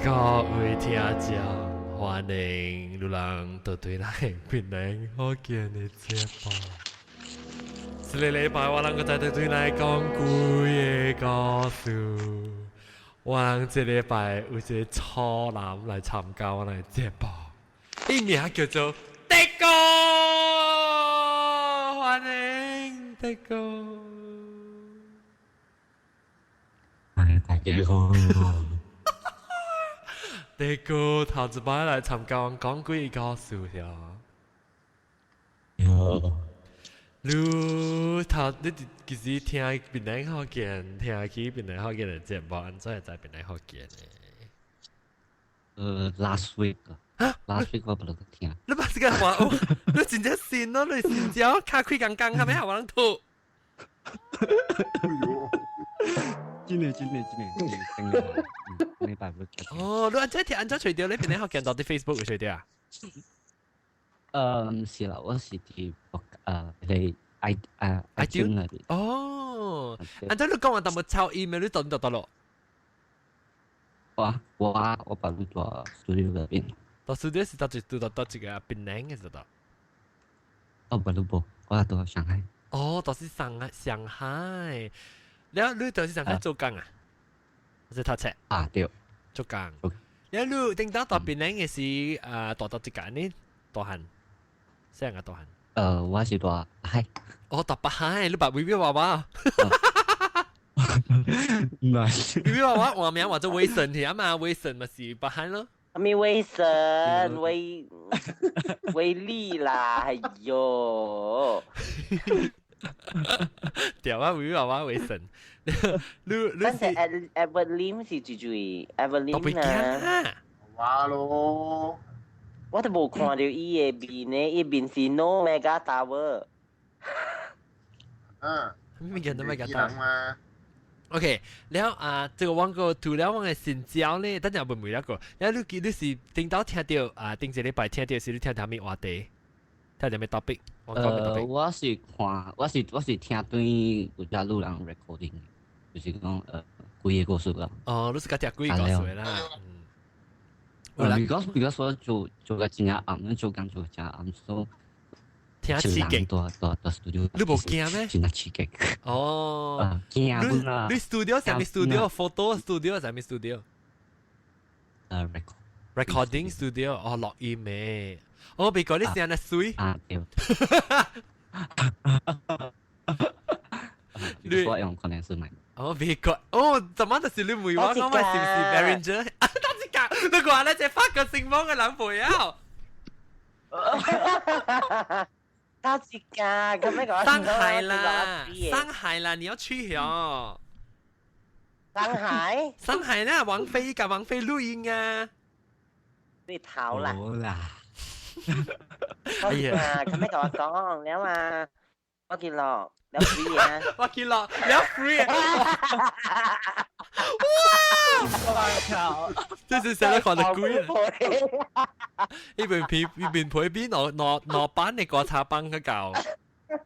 各位聽眾，歡迎你人倒轉來檳榔福建的節目。這个禮拜我人閣再倒轉來講鬼个故事。我人這禮拜有一个粗男來參加我的節目，伊名叫做德哥，歡迎德哥。大家好。德哥頭一擺來參加我講鬼故事呀。喲。你頭你其實聽檳榔福建，聽起檳榔福建的節目，按怎會知檳榔福建的？Last week 啊，last week 我不能聽。你把這個話，你真正信咯？你真正卡開剛剛，係咪我人吐？哎呦，真的真的真的，真的，沒辦法。哦，你按怎聽？按怎揣著？你檳榔福建到底 Facebook 有揣著啊？毋是啦，我是佇你 i iTunes 那邊。哦，按怎你講話淡薄抄 email，你到到咯？我把你到 studio 嗰邊。到 studio 是到一到到一個檳榔的是到？哦，不不，我到上海。哦，到是上海，上海。了，你到是上海做工啊？還是讀冊？啊，對。做工。了，你頂到到檳榔的是啊，大到一間呢？大漢，啥個大漢？我是蹛海。哦，蹛北海，你捌微微娃娃？毋係。微微娃娃換名換做威神去啊嘛，威神嘛是北海咯。咩威神威威力啦，哎呦！對啊，微微娃娃威神。你你但是 Edward Lim 是住住 Edward Lim 啊？話咯。我都無看到伊的面呢，伊面是 No Mega Tower。嗯。咩叫 No Mega Tower？OK，了啊，這個我個除了我的新招呢，等陣問問一個，了你記你是頂到聽到啊，頂一禮拜聽到是你聽到啥物話題？聽到啥物 topic？我是看，我是聽對有只路人 recording，就是講鬼个故事啦。哦，你是佮聽鬼故事啦。 Because 我做做個真暗，做工做真暗，所以聽刺激。蹛蹛蹛 studio。你無驚咩？真刺激。哦。驚啦！你 studio 啥物 studio？photo studio 啥物 studio？record。 recording studio 哦，錄音嘅。哦，別講你聲得水。啊，對。你我用可能是買。哦，別講，哦，怎麼就是你問我講我是唔是 Behringer？啊，多一個，你講咧這發個姓王嘅人朋友。多一個，咁樣講。上海啦，上海啦，你要去哦。上海？上海啦，王菲佮王菲錄音啊。你逃啦！好啦。哎呀，咁樣同我講，了嘛，我見落了 free 啊！我見落了 free 啊！哇！我靠！這是寫得看得鬼啊！一邊皮一邊陪邊攞攞攞班的國茶幫佢搞。別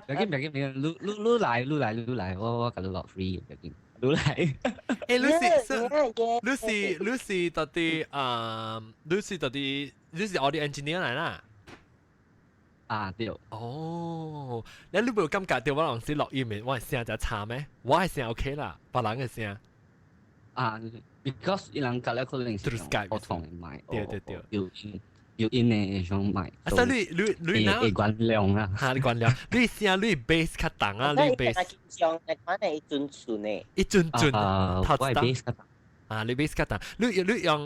緊別緊別緊，你你你來你來你來，我共你落 free 別緊，你來。欸，你是你是你是到底啊？你是到底你是 audio engineer 來啦？啊對。哦，你你無感覺到我當時錄音的我的聲就差咩？我的聲 OK 啦，別人的聲。啊，because 伊人隔了可能是不同的麥，對對對，有有𪜶的種麥。啊，所以你你你會原諒啊？哈，你原諒，你聲你 bass 較重啊，你 bass。上來款的一陣陣的。一陣陣啊，我 bass 較重。啊，你 bass 較重，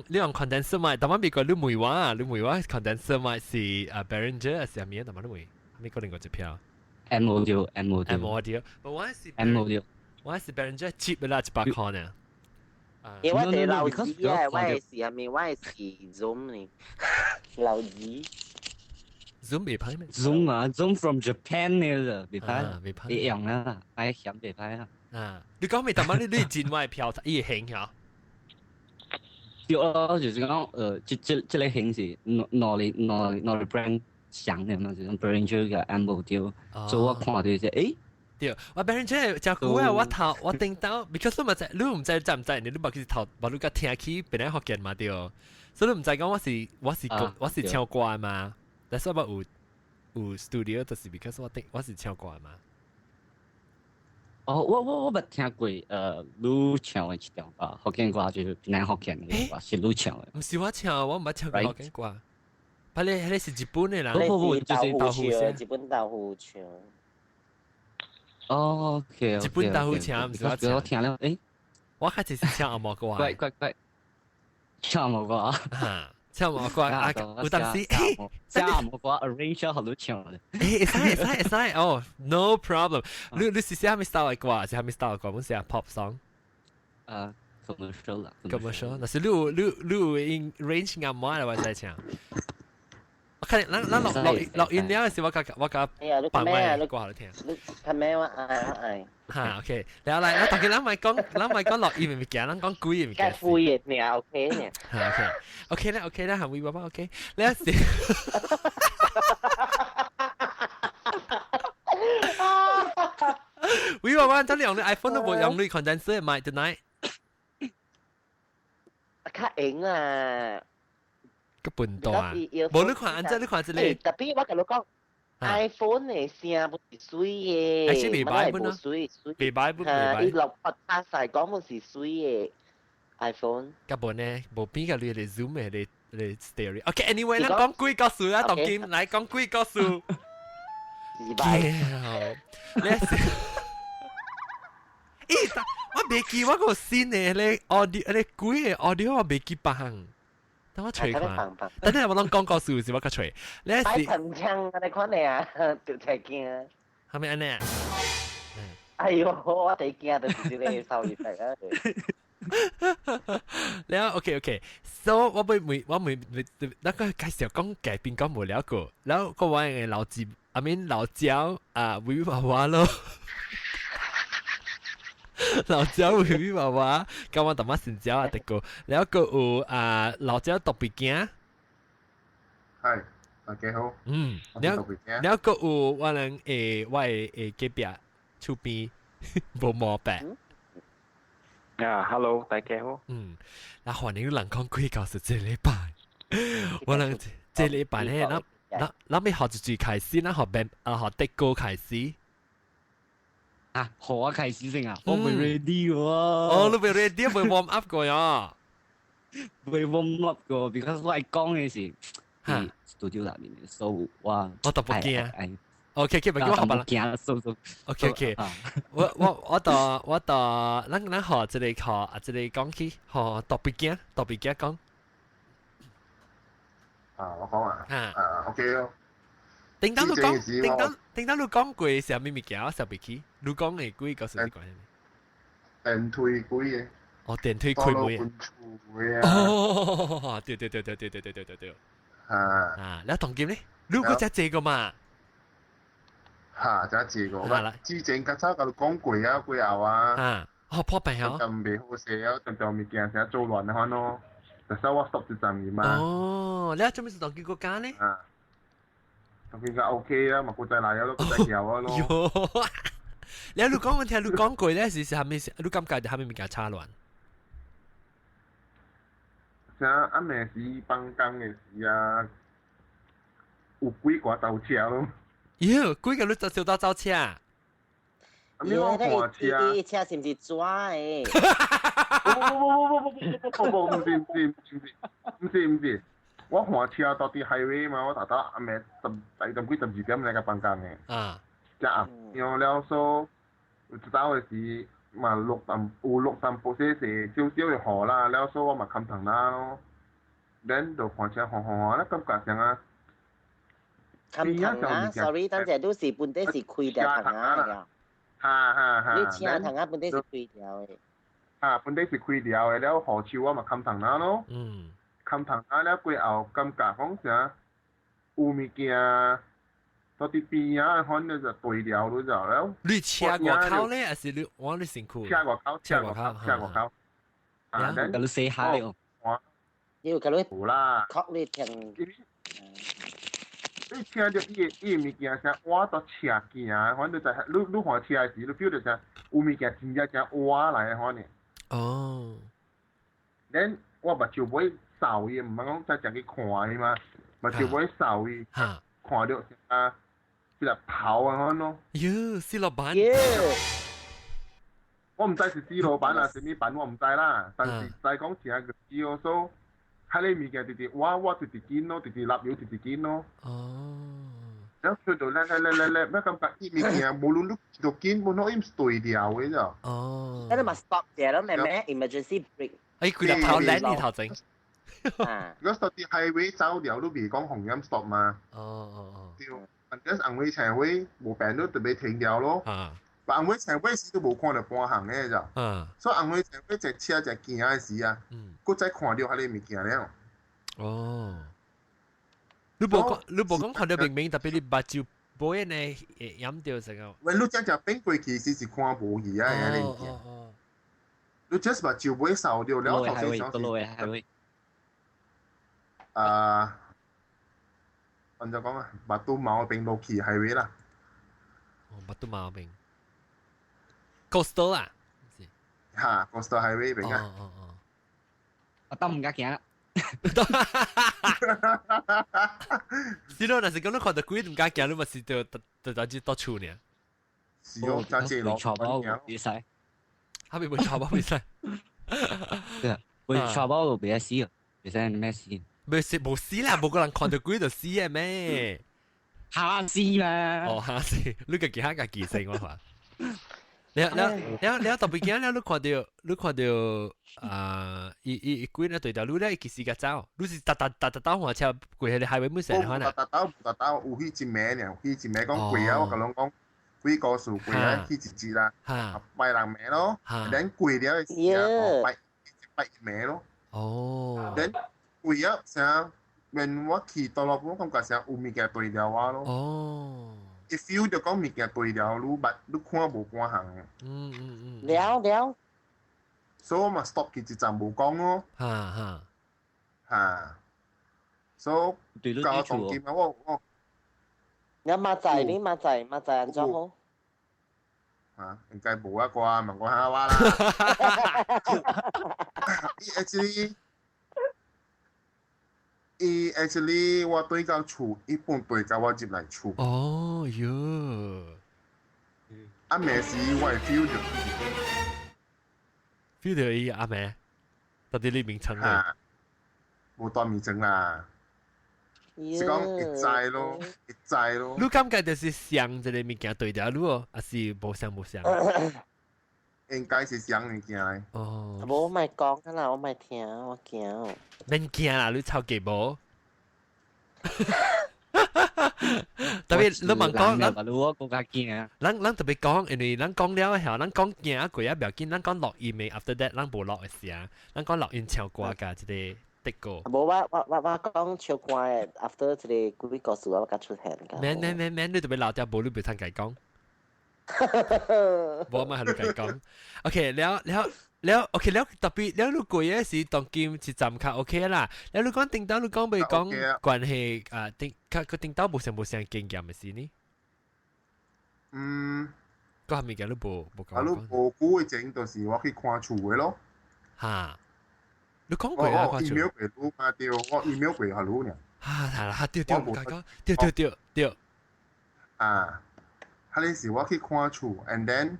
你用 condenser 麥，但係美國你問我，你問我 condenser 麥是啊 Behringer 還是啥物？但係你問，美國另外一票。 M Audio M Audio M Audio，我是 M Audio，我是 Behringer cheap 啦，100塊呢。因為我係老子啊，我係是係咪？我係是 Zoom 呢？老子。 Zoom 袂歹咩？Zoom 啊，Zoom from Japan 呢，袂歹，袂歹，一樣啊，愛嫌袂歹啊。啊，你講未？但係你真我票，伊會型嚇。對咯，就是講，這個型是兩兩兩個 brand 上的嘛，就是 Behringer 佮 M Audio，所以我看到就是，誒，對，我本身真係真久啊！我頭我頂到，because 你嘛知，你毋知知毋知，你都無去頭，無你甲聽起檳城福建嘛對，所以你毋知講我是我是唱歌嘛，但是我有 studio 就是 because 我頂我是唱歌嘛。哦，我捌聽過，你唱的一條歌，福建歌就是檳城福建的歌，是你唱的。毋是我唱，我毋捌唱過福建歌。彼個是日本的人，不不不，就是豆腐唱，日本豆腐唱。哦，OK，日本豆腐唱，毋是我唱。我聽了，我開始是唱紅毛歌。怪怪怪，唱紅毛歌。哈，唱紅毛歌啊！有當時，唱紅毛歌 arrange 好你唱的。會使會使會使，哦，no problem。你是寫啥物 style 的歌？是啥物 style 的歌？阮寫 pop song。commercial 啦，commercial。若是你有用 range 啱冇的，我使唱。我看咱咱錄錄錄音了時，我共放麥歌予你聽。你較咩我愛我愛。哈，OK，然後來，當然咱莫講，咱莫講錄音的物件，咱講鬼的物件。較灰的爾 OK 爾。哈，OK，OK 啦，OK 啦，含威爸爸 OK，你是。威爸爸，真你用你 iPhone 都無用你 condenser 麥 tonight。較用啊。個笨蛋啊！無你看，按這你看這個。 Tapi 我共你講，iPhone 的聲不是水的，欸，是袂歹本啊，袂歹本，袂歹。伊錄 podcast 來講本是水的 iPhone。根本呢，無變個你的 Zoom 的你 stereo。OK，anyway，咱講鬼故事啊，當今來講鬼故事。拜。你是？咦，我袂記我個新的咧 audio 咧鬼的 audio 我袂記別項。等我揣看，等陣我攏講故事是我較揣。你是擺藤槍按呢款的啊，就太驚。係咪按呢？哎喲，我第驚就是這個收入嚟啊！了 OK OK，so 我會問我問那個介紹講改變講無了過，然後個我的老子阿面老焦啊，威娃娃咯。老焦威威娃娃，咁我淡仔先焦啊，得個，然後個有啊老焦特別驚。係，大家好。嗯，然後然後個有我人誒，我的隔壁厝邊無毛病。啊，hello，大家好。嗯，那歡迎人講鬼故事這禮拜，我人這禮拜咧，咱咱咱欲學一句開始，咱學變啊學德歌開始。啊，學我開始先啊，我未 ready 喎。哦，你未 ready，未 warm up 過呀？未 warm up 過，because 我係講嘅是喺 studio 內面，所以我我特別驚。OK，OK，唔叫我學吧。驚，so so。 OK，OK，我我我到我到，咱咱學這個學啊，這個講起學特別驚，特別驚講。啊，我講啊。啊，OK 咯。頂當你講，頂當頂當你講過啥物物件，我想袂起。你講的鬼故事是關啥物？電梯鬼的。哦，電梯開門。哦，對對對對對對對對對對。啊。啊，你當今咧？你閣遮濟個嘛？哈，遮濟個。之前較早共你講過啊，過後啊。啊，哦，破病哦。就袂好勢啊，常常物件成做亂的款咯。但是我 stop 一陣去嘛。哦，你做咩事當今閣加咧？啊。當今個 OK 啊，嘛閣再來啊，閣再調啊咯。喲，你你講我聽，你講過咧是啥物？你感覺啥物物件吵亂？啥暗暝時放工的時啊，有幾個走車咯。喲，幾個你就小到走車？啊！我看車。伊車是毋是紙的？不不不不不不不不不，毋是毋是毋是毋是毋是，我看車到佇 highway 嘛，我逐逐暗暝十十幾十二點來個放工的。啊。遮暗，然後了所有一走的時嘛落淡有落淡薄細細少少的雨啦，了所我嘛冚窗啦咯。then 就看車看看看，咧感覺像啊。冚窗啊，sorry，等陣都是本底是開條窗啊嘅。哈哈哈！你車窗啊，本底是開條的。啊，本底是開條的，了雨樹我嘛冚窗啦咯。嗯。冚窗啦了過後，感覺講啥有物件到佇邊仔，反正就對了就了。你車外口咧，還是你往你身軀？車外口，車外口，車外口。啊，佮你 say hi 哦。你有佮你有啦。確你聽。你聽著伊的物件聲，倚到車行，反正就係你看車時，你 feel 到聲有物件真正正倚來的款呢。哦。 Then 我目睭尾掃伊，毋通講再正去看伊嘛，目睭尾掃伊，看著啊，一粒頭啊款咯。喲，死老闆。我毋知是死老闆啊，啥物板我毋知啦，但是知講誠個只所，彼个物件直直我直直緊咯，直直立油直直緊咯。然後出到來來來來來，我感覺伊物件無論你多緊，無論伊毋是對調的咋。哦。那你嘛 stop 者咯，咩咩 emergency brake。哎，規粒頭甩你頭前。啊。如果 stop 佇 highway 走掉，你袂講紅音 stop 嘛？哦哦哦。對，但係紅尾車尾無變，你特別停掉咯。紅尾車尾時都無看著半項的咋。所以紅尾車尾一車一行的時啊，閣再看著彼个物件了。哦。你無講看著明明，特別你目睭尾呢會掩著成個。喂，你真正變過去時是看無去啊，彼个物件。你 just 目睭尾掃著了，頭先想是。啊，按怎講啊？Batu Maung 邊落去 highway 啦。哦，Batu Maung 邊。Coastal 啊？嚇，Coastal highway 邊啊。哦哦哦。我當毋敢行啦。是咯，若是講你看著鬼毋敢行，你嘛是著著就只到厝呢。是哦，揸這路。錯包袂使。哈咪會錯包袂使。對啊，會錯包就袂使死啊，袂使咩死。袂死無死啦，無個人看著鬼就死的咩？嚇死嘛！哦，嚇死！你家己嚇家己死我話。了了了了，特別驚了，你看著啊，伊伊伊鬼咧對條路咧，伊其實個走，你是逐逐逐逐兜看車過彼个 highway 每成可能。逐逐兜逐兜有彼一暝爾，彼一暝講過啊，我共攏講幾個數過啊，去一節啦，拜人暝咯，咱過了的時啊，拜拜一暝咯。哦。咱過啊，啥？when 我去到落，我感覺啥有物件對牢我咯。哦。伊 feel 著講物件對牢你，捌你看無半項的。了了。所以我嘛 stop 去一站無講咯。哈哈。哈。所以交當今啊，我。你馬仔，你馬仔馬仔按怎好？啊，應該無啊啩，問我下我啦。伊 actually，伊 actually 我對到厝，伊本對到我入來厝。哦喲。暗暝時我會 feel 著。 feel 著伊暗暝，到底你眠床咧？無蹛眠床啦。是講會知咯，會知咯。你感覺就是像一個物件對著你哦，還是無像無像？應該是像物件的。哦。無我莫講啦，我莫聽，我驚。免驚啦，你抄記無？特別你問講，咱我更加驚。咱特別講，因為咱講了後，咱講驚過啊，不要緊。咱講錄音的，after that，咱無錄的時啊，咱講錄音唱歌佮這個的歌。無我講唱歌的，after 這個鬼故事我較出現。免免免免，你特別老掉，無你袂通家講。無嘛係你家講。OK，了了了，OK 了，特別了，你過嘅是當今一站較 OK 啦。了你講頂到你講袂講關係啊？頂較個頂到無相無相經驗的是呢？嗯。嗰下物件你無無講。啊，你無久的前就是我去看厝的咯。哈？你講過啊？我 email 過你嘛對，我 email 過予你爾。哈，係啦，對對，唔該講，對對對對。啊，彼个是我去看厝，and then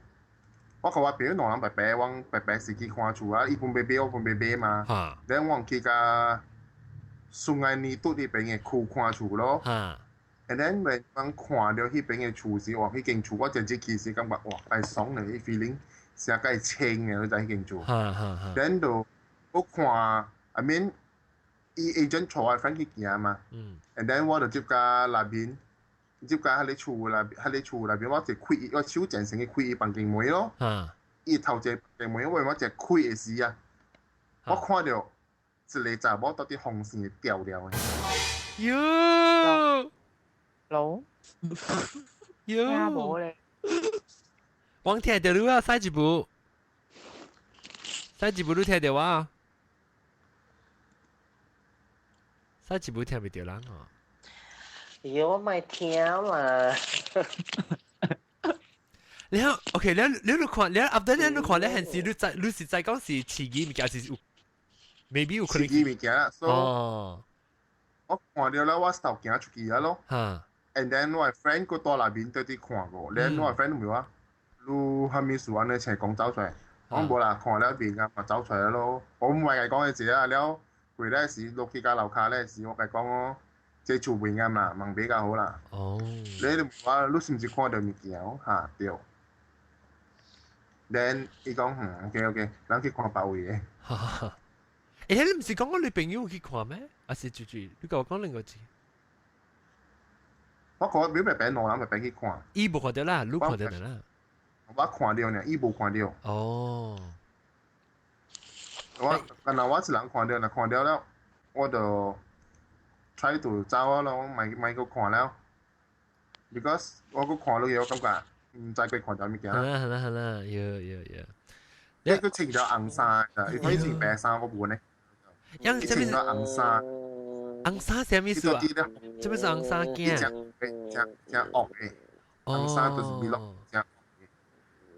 我共我朋友兩人白白，阮白白是去看厝啊，伊分買買，我分買買嘛。then 阮去共 Sungai Nitut 彼邊的區看厝咯。And then when 阮看著彼邊的厝時，哇！彼間厝我真入去時感覺哇，介爽咧，彼 feeling 誠介清的，你知彼間厝。Then 就我看，I mean，伊 agent 帶我 friend 去行嘛。And then 我就入共內面，入共彼个厝內，彼个厝內面，我一開，我手前先去開伊房間門咯。伊頭一個房間門，我一開的時啊，我看著一個查某佇佇風扇吊了的。喲！老喲！無咧。我聽著你啊，使一步，使一步你聽著我，使一步聽袂著人哦。妖，我咪聽嘛。你好，OK，你看，你 after 你看，你係是你在你是在講是刺激物件是有，maybe 有可能刺激物件啦，所以我看到了，我手行出去啊咯。And then 我 friend 個到內面對啲看過，then 我 friend 問我，你蝦米事按呢請講走出來？我無啦，看了面啊，嘛走出來咯。我唔係講嘅字啊，了回來時落去間樓跤咧時，我甲講哦，這厝袂啱啦，問比較好啦。你都話你是毋是看到物件？嚇對。Then 伊講嗯，OK OK，咱去看別位嘅。欸，你毋是講我女朋友去看咩？還是住住？你甲我講兩個字。我看表妹兩人咪變去看。伊無看到啦，你看到啦。我看到呢，伊無看到。我敢若我一人看到，若看到了，我就 try to 走咯，莫莫閣看了。Because 我閣看落去，我感覺毋知佢看到物件。好啦好啦好啦，有有有。伊佢穿咗紅衫，伊可以穿白衫，我無呢。伊穿咗紅衫。紅衫啥物事啊？這物是紅衫囝？真真真惡的，紅衫就是美樂真。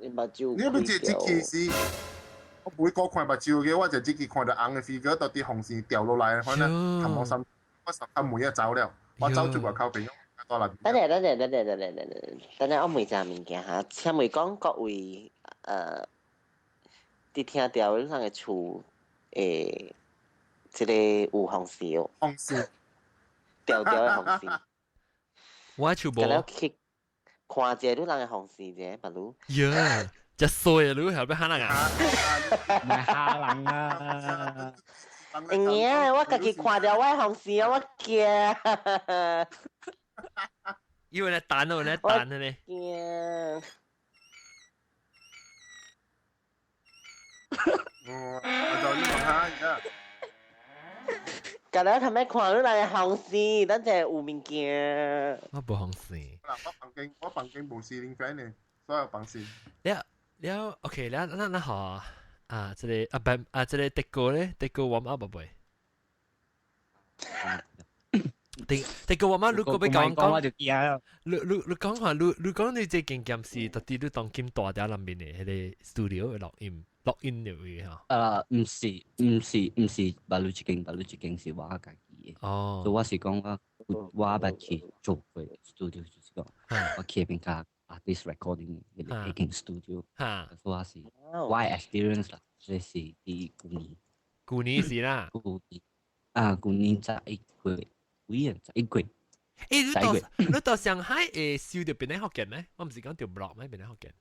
你目睭。你要這這期是，我每個看目睭嘅，我就這期看到紅的 figure 到啲紅線掉落來，反正頭毛衫，我十頭每一走了，我走出外口邊，到那邊。等下等下等下等下等下等下，我問一下物件哈，請問講各位佇聽到你人的厝這個有紅線哦？紅線，條條的紅線。我厝無。去看者你人的紅線者，白魯。呀，只衰啊！你後邊嚇人啊？唔係嚇人啊！欸，我家己看到我的紅線，我驚。因為咧彈咯，咧彈咧。驚。我就你問下而家。今日頭尾看你人的紅線，等陣有物件。我無紅線。我房間無 ceiling fan 的，所有房線。了了，OK，了那那好啊，這個啊不啊，這個德國咧，德國warm up 無袂？德德國 warm up，你閣欲講講，我就驚。你講下，你講你這經驗是到底你當今大條內面的彼個 studio 錄音錄音的位吼？毋是毋是毋是，別路一間，別路一間是我家己的。所以我是講我捌去做過 studio，就是講我去彼邊較 artist recording 彼個一間 studio。所以我是我的 experience 啦，這是佇舊年。舊年是啦。舊年啊，舊年11月，幾啊？十一月。欸，你到上海會收到邊個福建咩？我毋是講著 block 咩？邊個福建？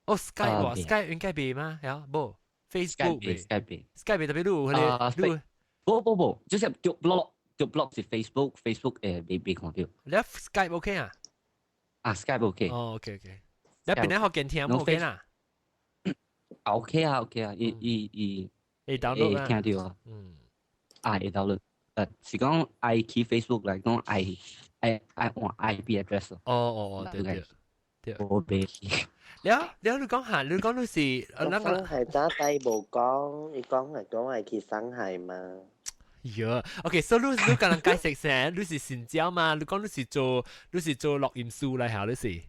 哦，Skype 喎，Skype 應該袂嗎？係啊，無 Facebook 袂，Skype 袂，Skype 特別你有彼個，你無無無，就是著 block 著 block 是 Facebook，Facebook 會袂看著。你 Skype OK 啊？啊，Skype OK。哦，OK OK。你邊個福建聽 OK 啦？ OK 啊，OK 啊，伊伊伊會 download 會聽著啊。啊，會 download。是講愛去 Facebook 來講愛愛愛換 IP address。哦哦哦，對對對。我袂去。了了，你講下，你講你是，上海早底無講，伊講係講係去上海嘛。喲，OK，所以你你甲人解釋先，你是新疆嘛？你講你是做錄音師來嚇，你是？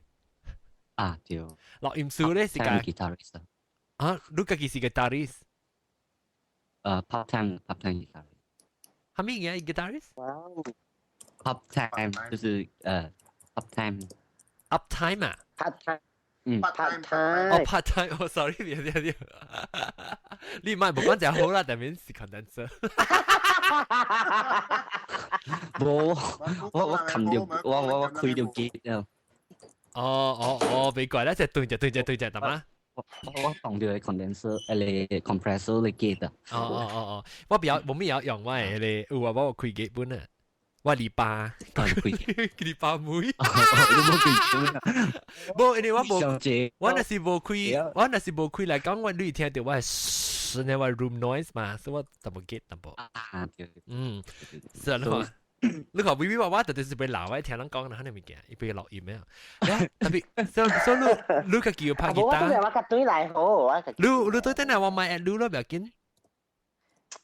啊，對。錄音師咧是個。 guitarist。啊，你家己是 guitarist？ Part time，part time guitarist。係咪嘅 guitarist？ Part time 就是part time。 Up time 啊？Part time。嗯，part time。哦，part time，哦，sorry，別別別，你唔係無講就好啦，但面是 condenser。無，我冚掉，我開掉機啊！哦哦哦，別怪啦，就對隻對隻對隻，得嗎？我放掉個 condenser，個 compressor 嚟機的。哦哦哦哦，我比較我咪有用我係個，有啊，我開機本啊。我禮拜，禮拜妹，你冇開無，因為我無，我若是無開，我若是無開來講，我你聽到我係是那我 room noise 嘛，所以我淡薄 get 淡薄。啊，對。嗯，是啊，你看，你看，微微娃娃特別是被鬧，我聽人講，那物件，伊被錄音咩？特別，所以你你家己有拍吉他？我較對來好，我你對等下我買你咯，不要緊。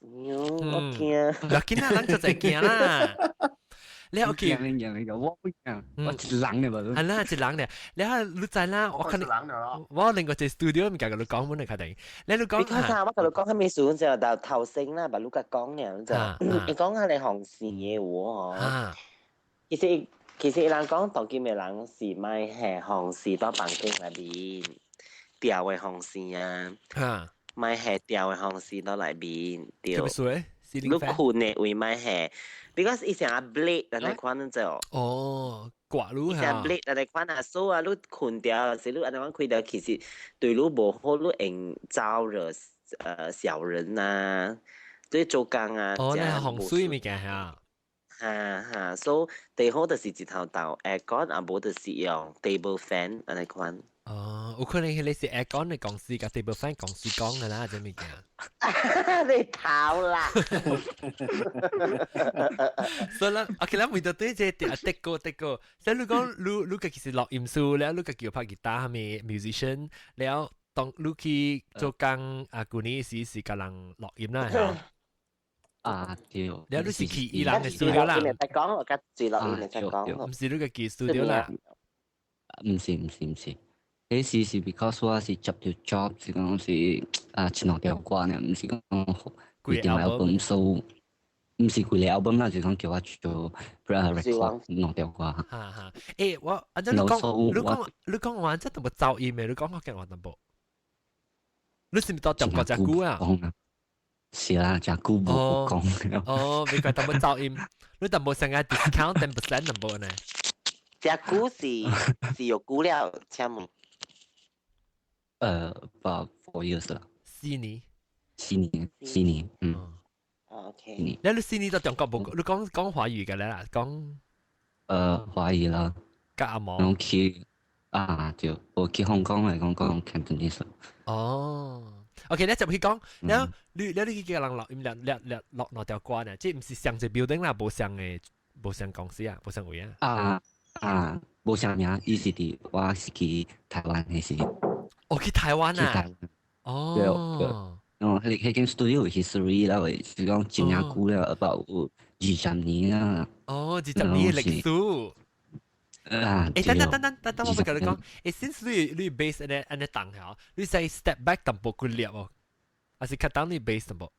我驚。不要緊啦，咱就在驚啦。你 OK？我不驚，我一人嘅嘛。係啦，一人咧。你你知啦，我可能我另外一個 studio 唔夾佢講本嚟確定。你講，你看下我同你講，佢咩事就到頭先啦，把你講呢就，你講下你紅線嘅喎。其實人講當今嘅人是買係紅線到房間內面吊嘅紅線啊，買係吊嘅紅線到內面吊。你困嘅位買係，because 伊成日 blade 那款就。哦，刮你嚇。成 blade 那款啊，所以啊，你困掉，是你按呢款開掉，其實對你無好，你用招惹小人啊，對做工啊。哦，那風水物件嚇。哈哈，所以最好就是一頭到 aircon，啊無就是用 table fan 按呢款。哦，有可能彼個是 aircon 的公司佮 table fan 公司講的啦，這物件。你頭啦！所以啦，OK 咱回到對這個德國德國，所以你講你家己是錄音師了，你家己有拍吉他，蝦米 musician 了，當你去做工啊，舊年時是共人錄音啦，係。啊對。了你是去伊人的 studio 啦。你講我甲住錄音你再講。毋是你家己 studio 啦。毋是毋是毋是。彼時是 because 我是接著 job 是講是啊，一兩條歌呢，毋是講規條 album，所以毋是規個 album 啦，就講叫我做 record 兩條歌。哈哈，欸，我按怎你講，你講你講完這淡薄噪音的，你講福建話淡薄。你是毋是到中國誠久啊？是啦，誠久無講。哦，袂怪淡薄噪音，你淡薄成個 discount 10% 淡薄呢？誠久是有久了，請問。 About 4 years 啦。 4年。四年，四年，嗯。 OK。你4年到中國無？你講講華語嘅啦，講。華語啦。佮紅毛。我去啊，對，我去香港來講講 Cantonese。哦，OK，你就去講，了你去叫人錄音，了了了錄兩條歌呢？這毋是上一 building 啦，無相的，無相公司啊，無相位啊。啊啊，無相名，伊是佇我是去台灣彼時。哦，去台灣啊！哦，對對，哦，彼間 studio history 啦，是講真正久了，about 有20年啊。哦，20年的歷史。啊！欸，等等等等等等，我欲共你講，欸，since 你 bass 按呢按呢重嚇，你使 step back 淡薄幾粒哦，還是較重你 bass 淡薄？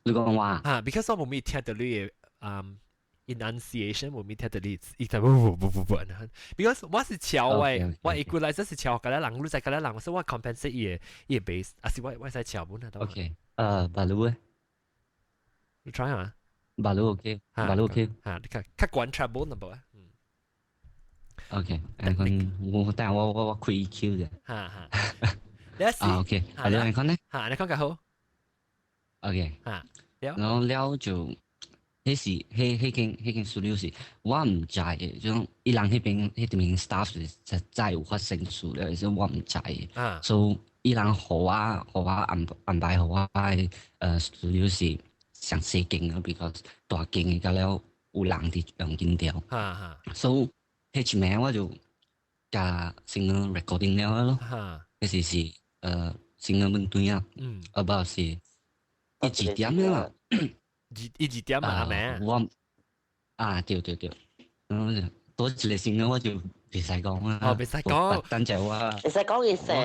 你講我？啊，because 我無咪聽著你的enunciation 無咪聽著你，伊就不不不不不，because 我是超的，我 equalizer 是超個人，你在個人，所以我 compensate 伊的 bass，還是我使超本啊？ OK，巴魯咧？你 try 下。巴魯 OK，巴魯 OK，嚇，你看較懸 treble 淡薄啊。 OK，我但我開 EQ 嘅。哈哈。啊 OK，啊你講呢？嚇，你講較好。 OK。嚇，然後了就，彼時彼間 studio 是，我毋知的，就講伊人彼邊彼邊 staff 是實在有發生事了，所以我毋知的。所以伊人予我安排予我的studio 是上細間的，because 大間的甲了有人佇用緊掉。所以彼一暝我就共 singer recording 了咯。彼時是singer 問對啊，about 是一二點了。一二點啊，係咪啊？我啊，對對對，嗯，多一個 singer 我就袂使講啦。哦，袂使講。等陣我。會使講伊聲。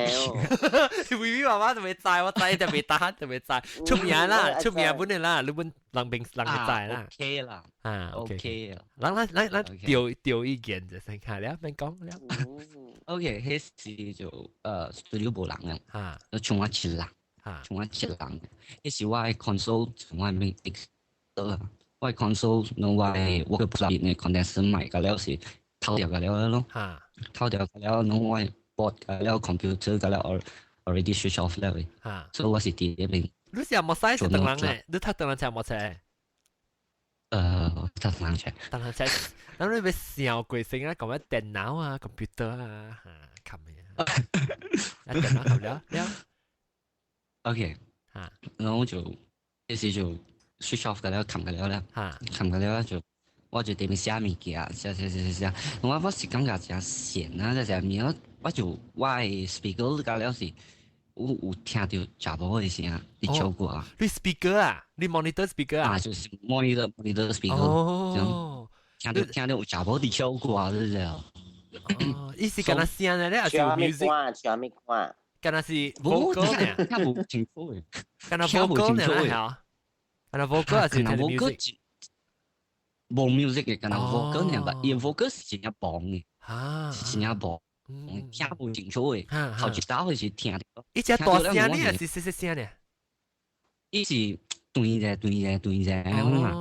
微微媽媽就袂知，我知就袂答，就袂知。出名啦，出名本來啦，你本人邊人會知啦。 OK 啦。啊，OK 啦。咱咱咱咱調調意見就先看了，免講了。 OK，彼時就studio 無人啊，就剩我一人。剩我一人。彼時我的 console 從我面我的 console，儂我的我個 plug 的 condenser 麥個了是偷掉個了咯。偷掉個了，儂我的 board 個了 computer 個了 already switch off 了。所以我是佇彼邊。你是有冇使是當人咧？你讀當人車冇車？讀人車。當人車，咁你欲想過先啊？講咩電腦啊、computer 啊，嚇，冚嘅。啊，電腦好了了。 OK，然後就彼時就 switch off 個了，冚個了啦，冚個了就我就佇邊寫物件，寫寫寫寫寫，我是感覺誠閒啊，這寫物我就我的 speaker 個了是我有聽到查某的聲佇唱歌。你 speaker 啊？你 monitor speaker 啊？啊，就是 monitor speaker。哦。聽到有查某佇唱歌，你知哦？哦，伊是敢若聲咧，還是有 music？唱咩歌？敢若是 vocal 呢？聽無清楚嘅。敢若 vocal 呢？係敢若 vocal 還是聽 music？無 music 嘅，敢若 vocal 呢？但伊 vocal 是真正棒嘅，是真正棒，聽無清楚嘅。頭一道是聽到。伊隻大聲呢，還是細細聲呢？伊是斷者斷者斷者咁嘛，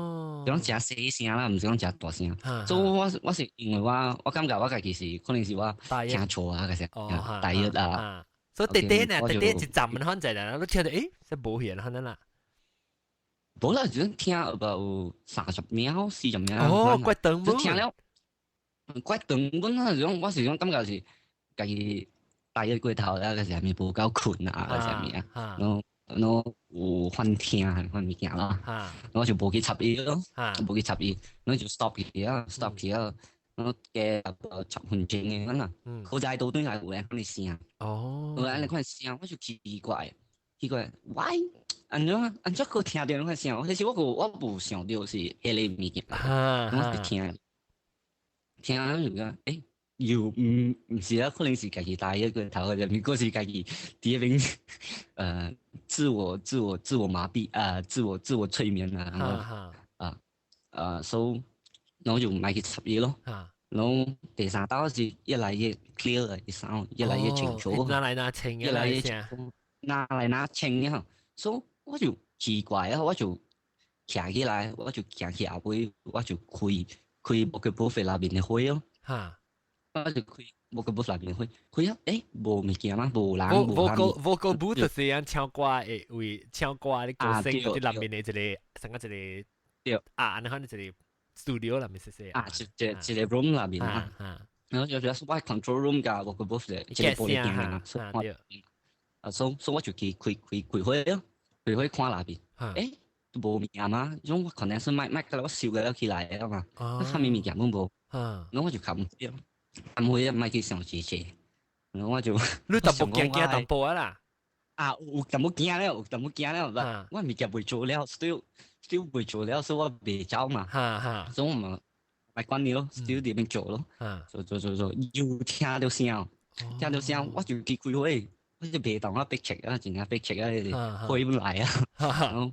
講誠細聲啦，毋是講誠大聲。所以我是因為我感覺我家己是可能是我聽錯啊，個聲，大約啊。所以短短呢，短短一站可能啦，你聽到誒，這無去可能啦。無啦，就聽有30秒、40秒。哦，怪長就聽了，怪長本啊！種我是種感覺是家己大約過頭啦，個時咪無夠睏啊，個啥物啊，然後然後有幻聽款物件啦，然後就無去插伊咯，無去插伊，然後就 stop 去啊，stop 去啊，然後加10分鐘嘅咁啊，好在倒轉來有咧款聲，有按呢款聲，我就奇怪，奇怪，why？按怎按怎閣聽著那款聲？其實我無想著是彼个物件，我是聽聽就講，欸，又毋是啊，可能是家己大一個頭，或者是家己佇彼邊自我麻痹啊，自我催眠啊，然後啊所以然後就莫去插伊咯。然後第三道是越來越 clear 的，一聲越來越清楚，哪來哪清，越來越清，哪來哪清啊，所以我就奇怪啊，我就徛起來，我就行去後尾，我就開開 vocal booth 內面的火哦。我就開 vocal booth 內面的火，開啊，欸，無物件嘛，無人，無 vocal booth 就是按唱歌的位，唱歌的歌聲佇內面的一個，成個一個，對，啊，按呢款一個 studio 內面細細。啊，一個 room 內面啊。然後就就是我 control room 佮 vocal booth 的一個玻璃鏡啊，所以啊，所以我就去開開開火咯。開火看內邊，欸，都無物件嘛，種我可能是麥麥個我燒個了起來啊嘛，啥物物件攏無，然後我就冚火，冚火啊，莫去想這些，然後我就你淡薄驚驚淡薄啊啦，啊，有淡薄驚了，有淡薄驚了，我物件袂做了，still 袂做了，所以我袂走嘛，所以我嘛莫管你咯，still 佇邊做咯，做做做做，又聽到聲，聽到聲，我就去開火。我就袂當啊，逼切啊，真正逼切啊，火本來啊，然後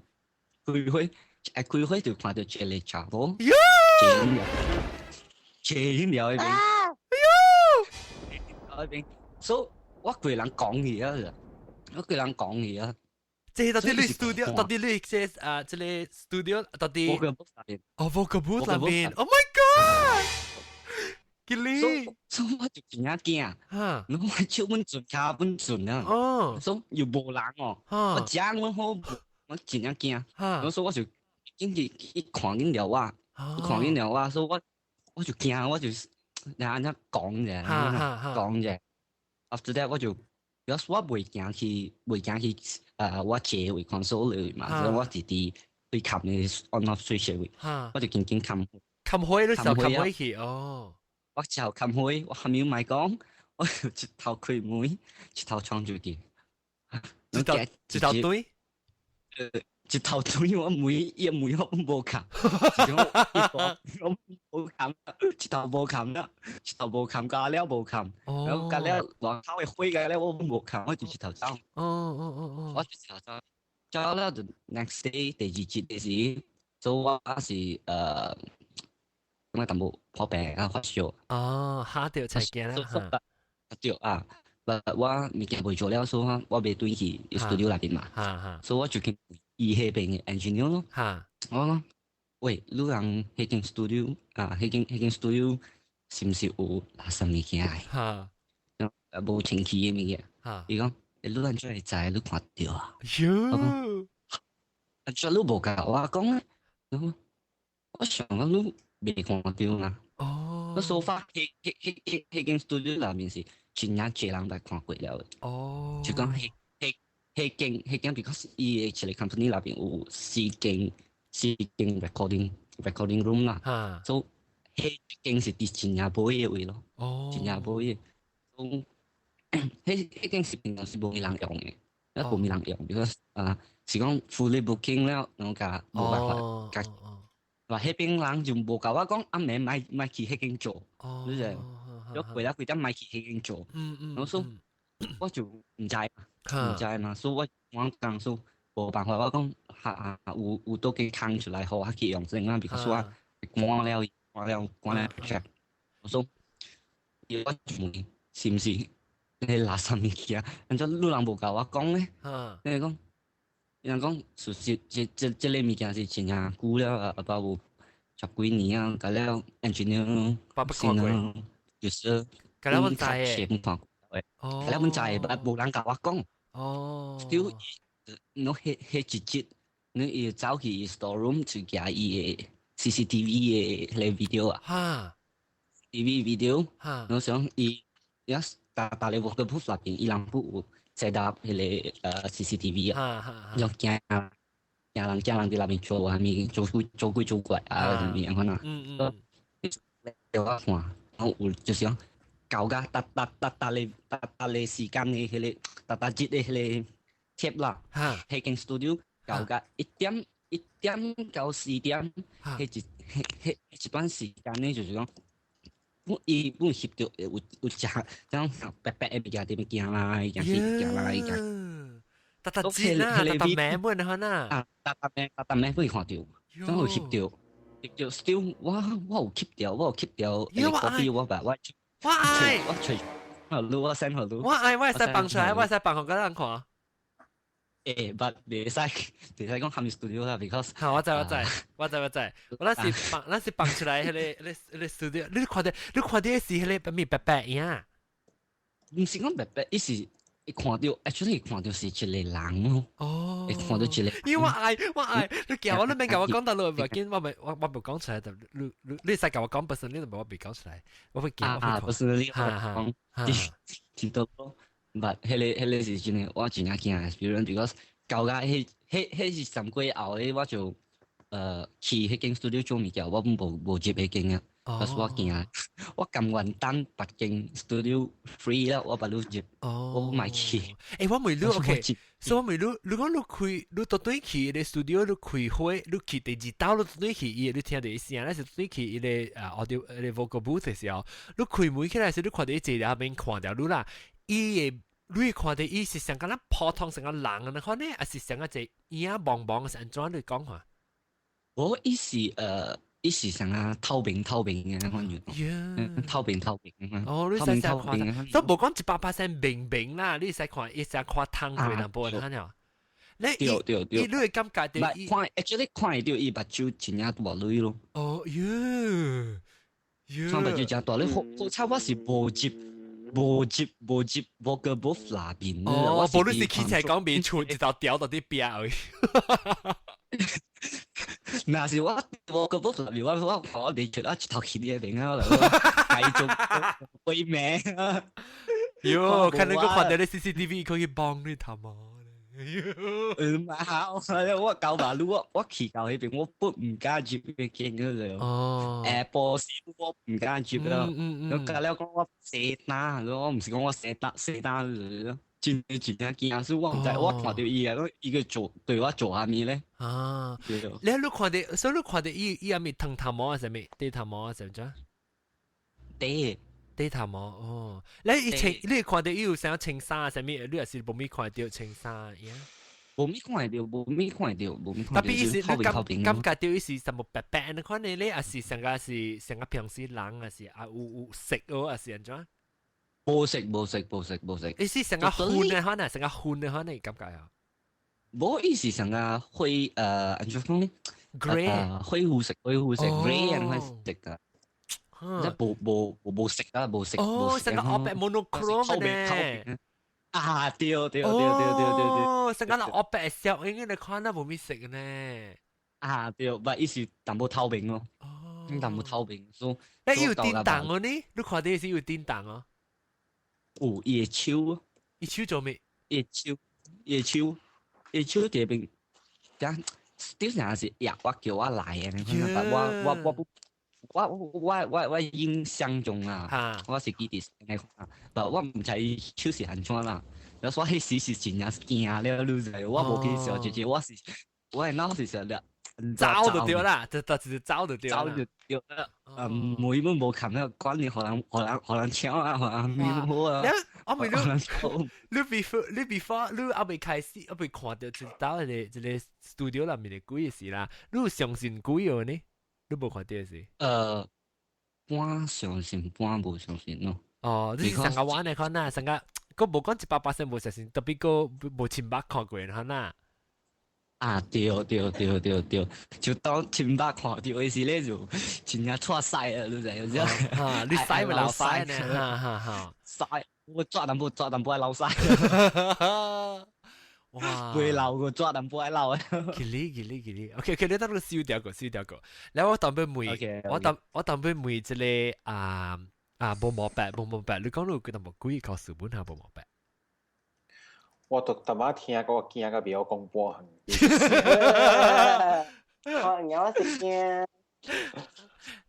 開火，一開火就看到一個查某，坐緊了彼邊，哎喲，彼邊，所以我規人講去啊，我規人講去啊。這到底你 studio，到底你這啊，這個 studio 到底？ vocal booth 內邊。哦，vocal booth 內邊。Oh my god！吉利，所以我就真正驚。我手本順，跤本順啊。所以又無人哦。我食阮好，我真正驚。我所以我就緊去一看見了我，一看見了我，所以我就驚，我就按怎講者，講者。After that 我就，because 我袂驚去，袂驚去，我坐位 console 裏嘛，所以我直直對冚的 on off switch 位，我就緊緊冚。冚火你時候冚火去哦。我就冚火，我還沒有賣講，我就一頭開門，一頭衝出去，一頭一頭對，一頭對我門一門我無冚，我無冚，一頭無冚啦，一頭無冚，加了無冚，然後加了外口的火加了我無冚，我就一頭走。我就一頭走，走了就 next day 第二日的時，所以我是咁啊，淡薄破病啊，發燒。哦，嚇著才驚啦。對啊，我物件袂做了，所以我袂轉去 studio 內邊嘛。所以我就去伊彼邊的 engineer 咯。我講，喂，你人彼間 studio 啊，彼間 studio 是毋是有垃圾物件？無清氣的物件。伊講，你按怎會知？你看著啊？喲！按怎你無共我講咧？我想講你未看著啦。哦。我 so far，彼間 studio 內面是真正濟人來看過了。就講彼間，because 伊的一個 company 內邊有四間 recording room 啦。所以彼間是佇真正尾的位咯。真正尾的。所以彼間是平常時無人用的。無物人用，because 啊是講 fully booking 了，我甲無辦法，甲話彼邊人就無共我講，暗暝莫莫去彼間做，就是我過了幾點莫去彼間做，我說我就毋知毋知嘛，所以我講說無辦法，我講哈有倒間空出來，予我去用先啊，because 我趕了趕了趕了 project，我說我就問是毋是你垃圾物件？按怎你人無共我講咧？你講，人講事實這個物件是真正久了啊，包有十幾年啊，甲了 engineer 先啊，就是甲了阮知的，看過，甲了阮知的，無人共我講。就侬彼一節，你伊走去 store room 去寄伊的 CCTV 的彼個 video 啊。TV video，我想伊也逐逐个 vocal booth 內邊，伊人不有 set up 彼個CCTV 啊，又驚驚人驚人佇內面做啥物，做鬼做鬼做怪啊，啥物樣款啊。我看，我有就是講搞甲逐逐逐逐個逐逐個時間的彼個逐逐日的彼個 tape 啦，彼間 studio 搞甲1點1點到4點，彼一彼彼一段時間呢，就是講。我伊本翕著有食種白白的物件佇邊行來行去行來行。逐逐節啊，逐逐暝本可能。啊，逐逐暝逐逐暝會看著，總有翕著，翕著 still 我有翕著，我有翕著，我愛我把我我愛我揣，我錄我 send 予你。我愛我會使放出來，我會使放予個人看。欸，but 袂使講含 studio 啦，because 好，我知我知，我知我知，我那是放那是放出來，彼個 studio，你看到是彼個咩白白影？毋是講白白，伊是伊看到，actually 看到是一個人咯。哦，伊看到一個。因為我愛我愛，你叫我你免共我講到落，無緊，我咪我我無講出來，就你你你使共我講，不是你就無我未講出來，我會驚。啊，不是你講，知道。But 彼個是真的，我真正驚 experience，because 到甲彼是三個月後咧，我就去彼間 studio 做物件，我無入彼間啊，可是我驚，我甘願等別間 studio free 啦，我不如入，我毋愛去。欸，我問你，OK，所以我問你，如果你開，你倒轉去彼个 studio，你開會，你去第二道，你倒轉去伊，你聽著伊聲，還是倒轉去伊个啊 audio 彼个 vocal booth 的時候，你開門起來時，你看著伊坐佇後面看著你啦，伊會。你會看著伊是像敢若普通像個人按呢款呢，還是像個一個影茫茫是按怎你講話？我伊是伊是像啊透明透明的那款樣，透明透明。哦，你使使看，都無講100%明明啦，你使看，伊使看通過淡薄仔爾。你對對對，你會感覺著伊看，actually 看會著伊目睭真正大蕊咯。哦喲，看目睭真大蕊，好好彩我是無入。無入無入無個無內面。哦，無你是起來講袂出，一條掉到佇壁位。若是我無個無內面，我袂出啊，一頭去你邊啊，繼續背名。喲，看你個看著你 CCTV 可以幫你他媽。嗯，嘛，我到馬路，我去到彼邊，我不毋敢入彼間嗰度。哦。波斯我毋敢入咯。我甲了講我踅單，我毋是講我踅單踅單，真真正驚，所以我毋知，我看著伊啊，伊個做對我做啥物咧？啊。你看著，所以你看著伊伊係咪長頭毛還是啥物？短頭毛還是怎？短。短頭毛哦，你伊穿，你看著伊有啥穿衫啥物？你也是無咪看著穿衫呀？無咪看著，無咪看著，無咪看著。特別伊是你感覺著伊是啥物白白的款的咧，還是上個是上個平時人，還是啊有色哦，還是按怎？無色無色無色無色。伊是上個粉的款啊，上個粉的款的感覺啊？無，伊是上個灰按怎講咧？Grey，灰灰色灰灰色 grey 按款色噶。即無無無色啊，無色。哦，成個黑白 monochrome 呢？啊，對對對對對對對。哦，成個黑白小影你看那無咪色呢？啊，對，不，伊是淡薄透明咯。哦。淡薄透明，所以。你有叮當哦呢？你看著是有叮當哦？有，伊的手。伊手做咩？伊的手，伊的手，伊手佇邊，等，點成是壓我叫我來的，我我我不。我我我印象中啊，我是記得來看，但我毋知伊手是按怎啦。有所以時是真正驚了，你知？我無去小姐姐，我是我係腦是想了。走就對啦，就就走就對啦，走就對啦。每本無冚了，管你予人予人予人搶啊，予人面好啊。我未你你 before 你 before 你還未開始，還未看到一到一個一個 studio 內面的鬼時啦，你有相信鬼哦呢？你無看到時？半相信，半無相信咯。哦，你是上個玩的可能，上個個無講100%無相信，特別個無親目看過可能。啊，對對對對對，就當親目看到的時咧，就真正剉賽啊，你知影？啊，你屎咪流屎呢？哈哈哈！屎，我抓淡薄抓淡薄愛流屎。哇！袂流個抓淡薄愛流啊！吉利吉利吉利，OK OK，你等我燒掉個燒掉個。然後我當邊問，我當邊問這個啊啊，無毛白無毛白，你講你有幾淡薄鬼考試本下無毛白？我都淡仔聽過，驚到袂曉講半項。我我是驚。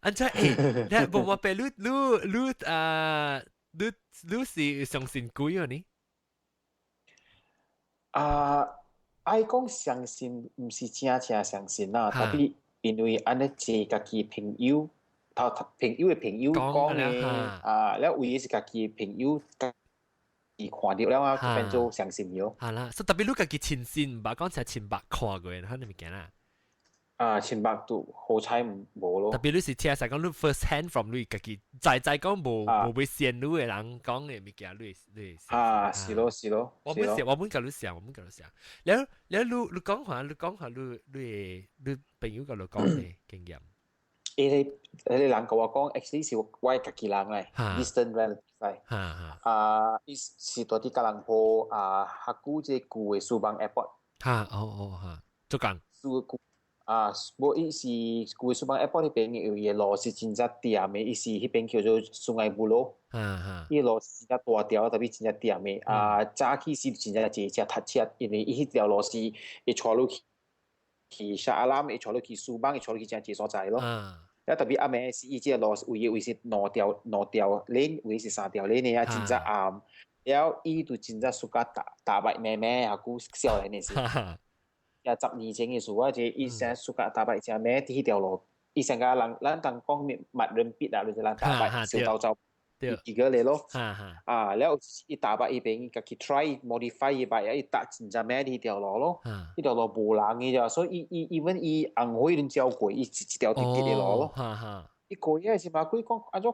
按怎欸，你無毛白，你你你啊，你你是相信鬼啊呢？啊，愛講相信，毋是真正相信啦，特別因為按呢濟家己朋友，頭朋友的朋友講的啊，了唯一是家己朋友。伊看到了啊，就變做相信咗。係啦，所以特別你家己親身，毋捌講成親目看過，可能物件啦。啊，親目都好彩無咯。特別你是聽實講你 first hand from 你家己，在在講無無被線路的人講的物件，你你。啊，是咯是咯。我本想，我本共你想，我本共你想。了了，你你講下，你講下，你你你朋友共你講的經驗。伊個彼個人共我講，actually 是我家己人來，distant relative 來。啊，伊是住佇吉隆坡啊，較久這個舊的 Subang Airport。哈，哦哦哈，做工。啊，無伊是舊的 Subang Airport 彼邊，因為伊的路是真正踮的，伊是彼邊叫做 Sungai Buloh。伊路是真正大條，特別真正踮的。啊，早起是真正濟車塞車，因為伊彼條路是會帶你去去 Shah Alam，會帶你去 Subang，會帶你去真濟所在咯。啊，特別暗暝是伊這個路位位是兩條兩條 lane，位是三條 lane 的啊，真正暗。了伊就真正 suka 踏踏 bike 咩咩，啊，久少年的時。啊，10年前的事啊，這伊先 suka 踏 bike 正咩？佇彼條路，伊先甲人，咱當講麥人筆啊，就是人踏 bike 小兜走，一個嚟咯。啊，了伊踏 bike 伊邊，家己 try modify 伊 bike，伊踏真正咩佇彼條路咯。彼條路無人的咋，所以伊伊 even 伊紅火輪照過，伊一一條直直的路咯。伊過去是嘛？鬼講按怎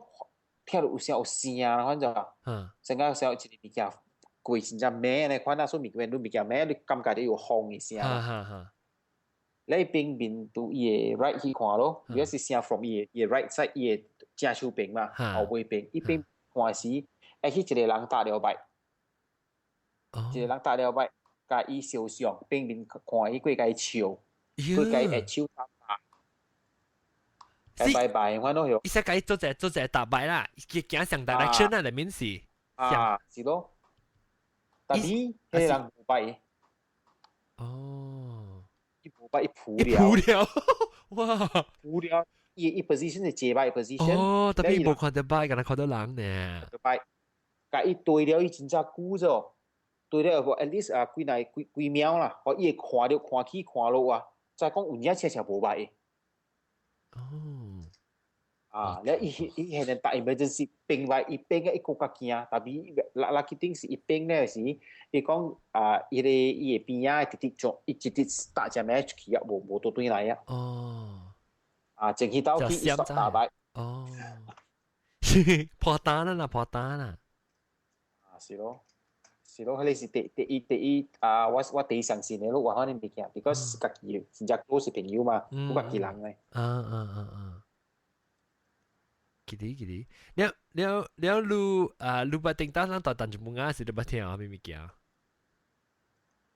聽著有聲有聲啊，反正，成個時候一個物件過真正猛咧，款啊，所以物件你物件猛，你感覺著有風的聲。你邊面對伊的 right 去看咯，如果是聲 from 伊的伊的 right side，伊的正手邊嘛，後尾邊，伊邊看時，會去一個人踏了 bike，一個人踏了 bike，共伊相像，邊面看伊過共伊笑，過共伊下手搭拜拜拜，反正伊使共伊做者做者踏 bike 啦，佢行上 direction 啊，裡面是啊，是咯，但是彼個人無 bike。哦。伊無 bike，伊撲了，撲了，哇！撲了，伊伊 position 是坐 bike position。哦，特別無看到 bike，敢若看到人呢。 bike，共伊對了，伊真正久咗，對了，at least 啊，幾耐幾幾秒啦，我伊會看著看起看落啊，再講有影車車無 bike。哦。啊，了伊伊現在搭 emergency 變來，伊變個伊閣較驚，特別lucky thing 是伊變了時，伊講啊，伊個伊的邊仔直直做，伊直直搭只咩出去啊，無無倒轉來啊。哦。啊，淨去到去伊煞踏 bike。哦。破單啦啦，破單啦。啊，是咯，是咯，彼個是第第一第一啊，我我第一相信的咯，我可能物件，because 家己真正都是朋友嘛，有家己人咧。啊啊啊啊！記得記得，了了了，你啊，你捌頂當咱到陳樹木是你捌聽啥物物件？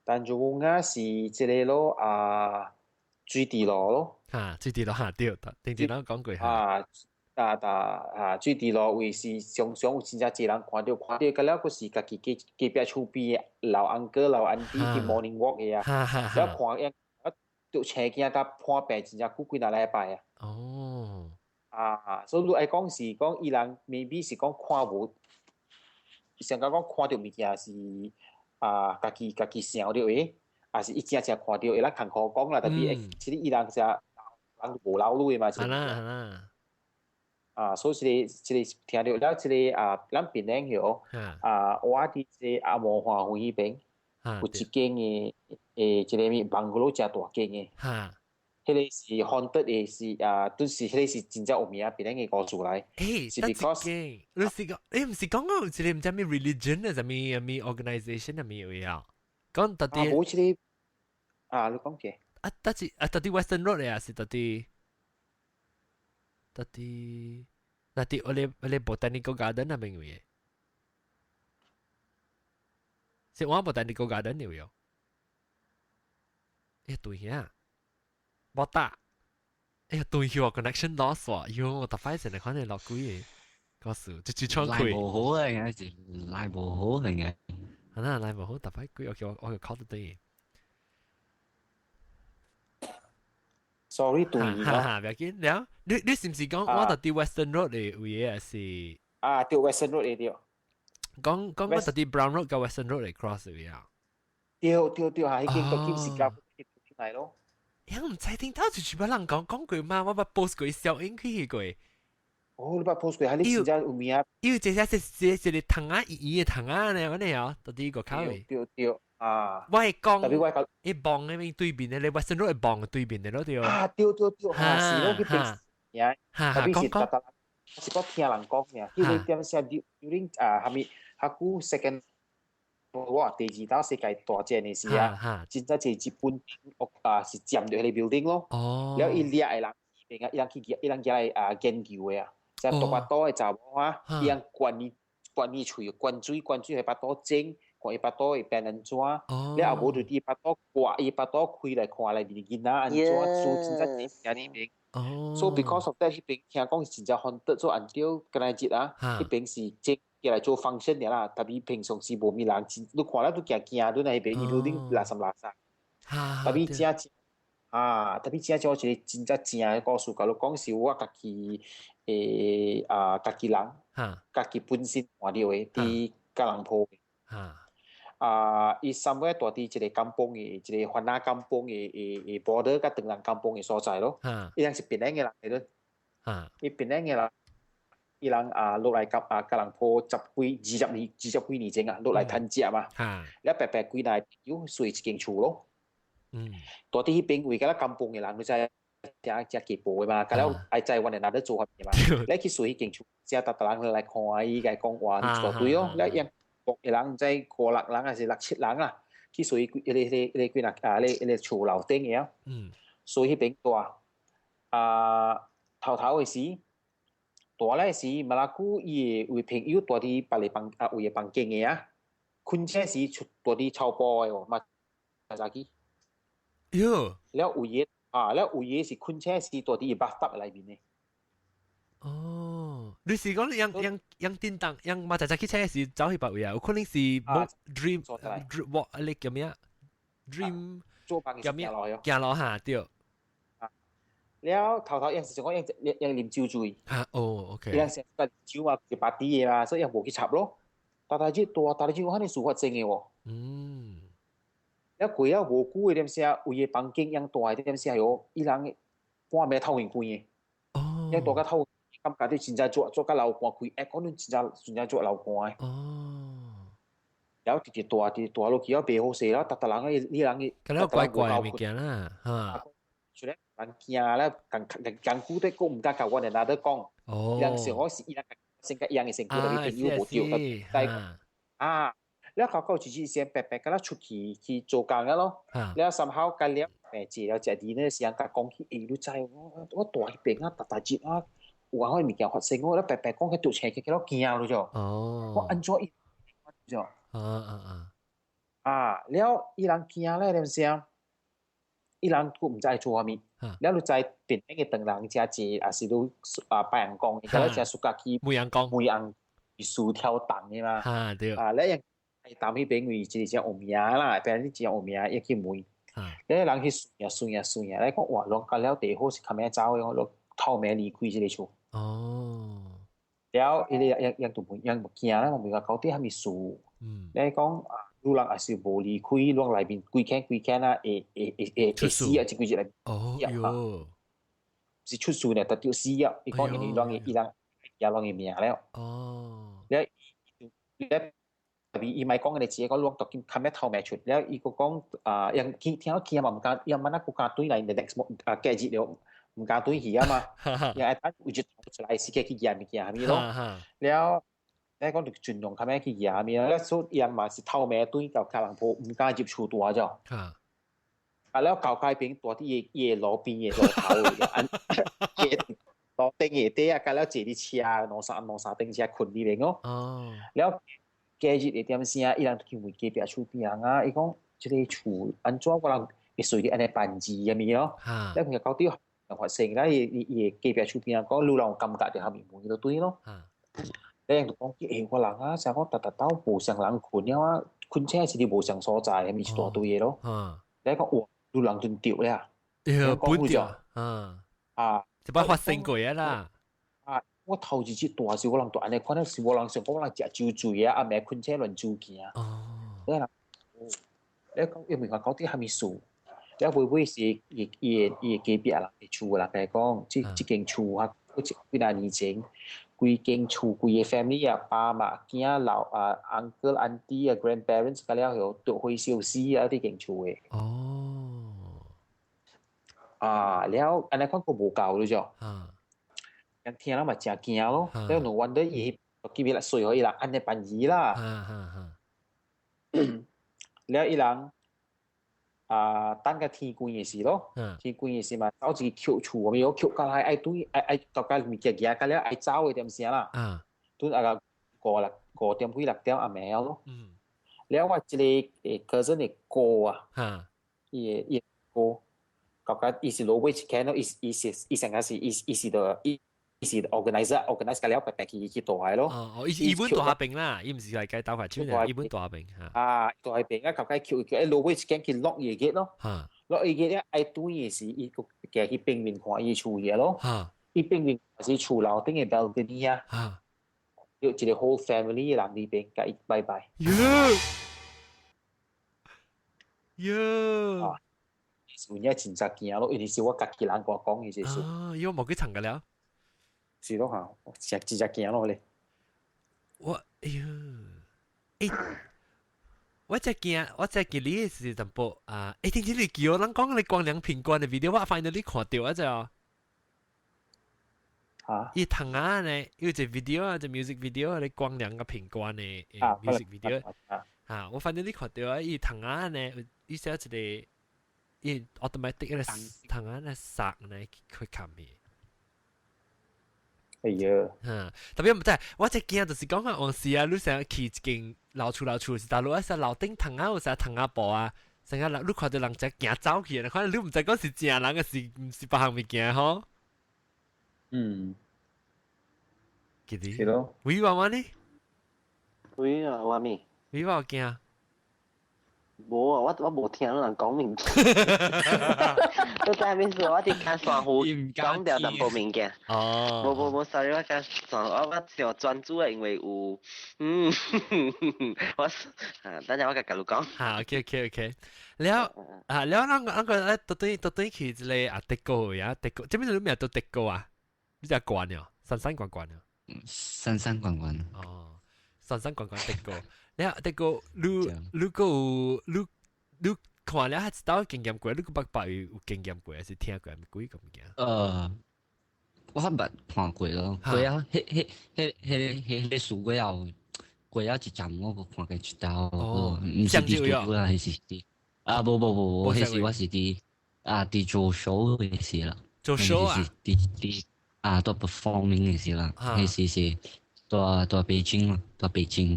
陳樹木是這個咯啊，水池路咯。哈，水池路哈對，頂前咱講過。啊啊啊啊！水池路位是常常有真正濟人看著看著，佮了閣是家己隔隔壁厝邊老 uncle 老 auntie 去 morning walk 的啊，了看伊啊，著青囝佮破病真正久幾若禮拜啊。哦。啊，所以你愛講是講伊人 maybe 是講看無，上甲講看著物件是啊家己家己想著的，也是伊真正看著會咱艱苦講啦，特別其實伊人遮人無老女的嘛。係啦係啦。啊，所以這個聽著了，這個啊，咱檳城曉啊，我佇這個阿摩花園彼邊有一間的這個物 bungalow 誠大間的。彼個是 haunted 的是啊，都是彼個是真正有名檳城的故事來。是 because 你是講，你毋是講過一個毋知咩 religion 啊，啥物啥物 organisation 啥物位啊？講到底。啊，無這個啊，你講者。啊，到底啊，到底 Western Road 啊，是到底？到底那啲我哋 Botanical Garden 那邊位，是我 Botanical Garden 有有？欸對呀，冇打，哎呀對喎，connection lost 喎，喲，特快成日可能落鬼嘅，告訴就就唱開。來無好啊，應該是來無好係嘅。啊那來無好，特快鬼，我叫 call 得對。 Sorry，對哈哈，不要緊，了，你是毋是講我佇 Western Road 的位啊？是啊，對 Western Road 的對。講講我佇 Brown Road 佮 Western Road 的 cross 位啊？對對對，嚇，彼間個金是夾來咯。欸，我毋知頂頭就是捌人講講過嘛，我捌 post 過小影去過。哦，你捌 post 過，嚇你真正有名。因為這隻是這個糖仔圓圓的糖仔呢，按呢哦，佇佇個口位。對對。啊！我會講，伊望那邊對面的，你 Western Road 會望對面的咯對。啊對對對，哈是咯，彼邊，特別是逐逐是我聽人講爾，彼個點寫 during 啊，蝦米，較久 second 我第二道世界大戰的時啊，真正濟日本啊是佔著彼个 building 咯。了伊掠的人，伊人去伊人來啊研究的啊，在毒腹肚的查某啊，伊人灌伊灌伊喙，灌水灌水，彼腹肚整。看伊腹肚會變按怎，了後無就佇腹肚割伊腹肚開來看內面囡仔按怎，做真正濟聽呢邊。So because of that，彼邊聽講是真正 haunted 做按照今仔日啊，彼邊是整起來做 function 的啦，特別平常時無物人，你看了都驚驚，你那彼邊伊 building 垃圾垃圾。特別正正啊，特別正正一個真正正的故事，共你講是我家己啊，家己人，家己本身看著的，佇吉隆坡。啊！伊 somewhere 蹛佇一個 kampung 的一個番仔 kampung 的的的 border 佮唐人 kampung 的所在咯。伊人是檳城的人來咯。伊檳城的人，伊人啊落來甲啊吉隆坡十幾二十年二十幾年前啊，落來趁食嘛。了白白幾若朋友稅一間厝咯。蹛佇彼邊位敢若 kampung 的人，你知誠誠基步的嘛，敢若愛知阮的哪咧做啥物嘛。你去稅彼間厝，遮逐逐人來看伊，共伊講話一大堆咯。了伊一人毋知五六人還是六七人啊，去隨彼個彼個彼個幾若啊，彼個厝樓頂的啊。所以彼邊蹛啊，頭頭的時，蹛咧時，馬拉久伊的位朋友蹛佇別个房啊位的房間的啊，困醒時出蹛佇草埔的哦，嘛早起。喲。了有的啊，了有的是困醒時蹛佇伊 bathtub 內面的。哦，你是講用用用叮當用馬仔仔去車時走去別位啊？有可能是 dream dream 我你叫咩啊？dream 叫咩？行路嚇對。了頭頭伊是講伊伊啉酒醉。嚇哦，OK。伊成日酒啊，是白啲的嘛，所以伊無去插咯。逐逐日蹛，逐日有可能事發生的喎。了過了無久的點聲，有的房間樣大的點聲喲，伊人半暝透氣關的。哦。伊蹛甲透。感覺你真正做做甲流汗開，欸，講你真正真正做流汗的。然後直直蹛，直直蹛落去了袂好勢了，逐逐人個你人個，敢若怪怪的物件啦，哈。雖然人驚咧，共共久的，閣毋敢共阮的哪得講。人想講是伊人先佮伊人的身軀，特別朋友無對，但啊，了後到一日先白白敢若出去去做工了咯。了三好甲了病治了食二呢時間佮講起，欸，你知我我蹛彼邊啊，逐逐日啊。有啥物件發生，我咧白白講去拄車去，去了驚了就。我按怎伊就。啊，了伊人驚咧，點聲？伊人閣毋知做啥物。了你知檳城的唐人誠濟，也是你啊拜人講，伊敢若誠 suka 去梅陽宮，梅陽樹跳動的嘛。哈對。啊，了伊踮彼邊位一個誠有名啦，變你誠有名，伊去問。了人去算啊算啊算啊，咧講哇，攏甲了地好是較咩走的，攏透明離開這個厝。了，伊個伊伊都問，伊驚啦，問講到底啥物事？咧講啊，你人也是無離開，你內面規間規間啊，會會會會會死啊，這幾日來。哦喲，是出事呢，特著死啊！伊講因為攏伊人也攏伊命了。哦，了了，特別伊咪講嘅字，講攏特緊冚一頭命出，了伊個講啊，人聽聽到驚嘛，毋敢，伊問啊國家隊來，next 啊過日了，毋敢對去啊嘛，伊愛等有一出來是去驗物件啥物咯，了。你講就盡量較咩去驗物啊，了所以伊嘛是頭命對到吉隆坡，毋敢入厝大咗。啊，了舊街邊大啲伊伊路邊嘅路頭，伊路頂下底啊，甲了坐佇車兩三兩三頂車睏佇邊哦。了過日會點聲，伊人去問隔壁厝邊人啊，伊講這個厝按怎我人會隨佇按呢辦事啥物咯。了佢到底發生，了伊伊伊隔壁厝邊人講，你人有感覺著蝦米問伊就對咯。你人就講，欸，我人啊，成講逐逐兜無相人睏了啊，睏車是佇無相所在，係咪一大堆的咯？你講哇，有人就著了。對，本著，嗯，啊，這擺發生過啊啦。啊，我頭一次大時，我人就按呢款，是無人想講人食酒醉啊，暗暝睏車亂走行。你人，你講因為我講啲蝦米事，了尾尾是伊伊伊隔壁人，伊厝人來講，這這間厝啊，幾幾年前。規間厝規個 family 啊，爸媽、囝老啊、uncle、auntie 啊、grandparents 個了後都會燒死啊！佇間厝的。啊，了按呢款閣無夠了啫。人聽了嘛誠驚咯，了 no wonder 伊記憶來隨予伊人按呢辦事啦。了伊人啊，等個天光的時咯，天光的時嘛，走一個橋厝，我們有橋過來愛對愛愛大家物件行，到了愛走的點聲啦。拄啊個五六五點幾六點暗暝咯。了我一個cousin 的哥啊，伊的伊哥，覺覺伊是老尾一間咯，伊伊是伊成個是伊伊是的伊。伊是 organizer organize 個了，白白去去大咯。哦，伊伊本大邊啦，伊毋是來計鬥法手呢，伊本大邊嚇。啊，大邊啊，求其橋橋，老尾一間去落伊個咯。落伊個咧，愛對的是伊個行去邊面看伊厝嘢咯。伊邊面是厝樓頂的 balcony 啊。有一個 whole family 人佇邊，共伊拜拜。喲喲。啊！有影真正驚咯，因為是我家己人共我講的這事。啊，伊無去藏個了。是咯嚇，真真正驚咯咧。我哎喲，欸，我只驚，我只記你是淡薄啊！欸，聽聽你叫我，人講你光良品冠的 video，我 finally 看到啊只。嚇！伊糖仔呢，有一個 video 啊，一個 music video，你光良個品冠的 music video。嚇！我 finally 看到啊，伊糖仔呢，伊寫一個，伊 automatic 個糖仔呢殺呢去看伊。哎呀！嚇！特別毋知，我只驚就是講啊，往時啊，你成日去一間老厝老厝是大陸啊，成樓頂糖仔有啥糖仔布啊，成日你看到人只行走去，可能你毋知講是正人，還是毋是別項物件吼？嗯。記得。是咯。喂，話我呢？喂啊，話咩？喂，我驚。無啊，我我無聽人講物件。都在面說，我佇看珊瑚講掉淡薄物件。哦。無無無，sorry，我講珊我我想專注啊，因為有，嗯，我啊，等陣我共你講。好，OK OK OK。了啊，了，咱咱個咧，到底到底去一個啊德國呀，德國，這邊你咩都德國啊？你只關了，山山關關了。山山關關。哦，山山關關德國。了德國，你你閣有你你看了還知道經驗過，你閣捌捌有經驗過，還是聽過幾個物件？我捌看過咯，過啊，彼彼彼彼彼彼事過後，過了一陣我閣看過一道，毋是佇做啊，彼是佇啊，無無無無，彼時我是佇啊佇做 show 的時啦，做 show 啊，佇佇啊佇 performing 的時啦，彼時是佇佇北京啦，佇北京，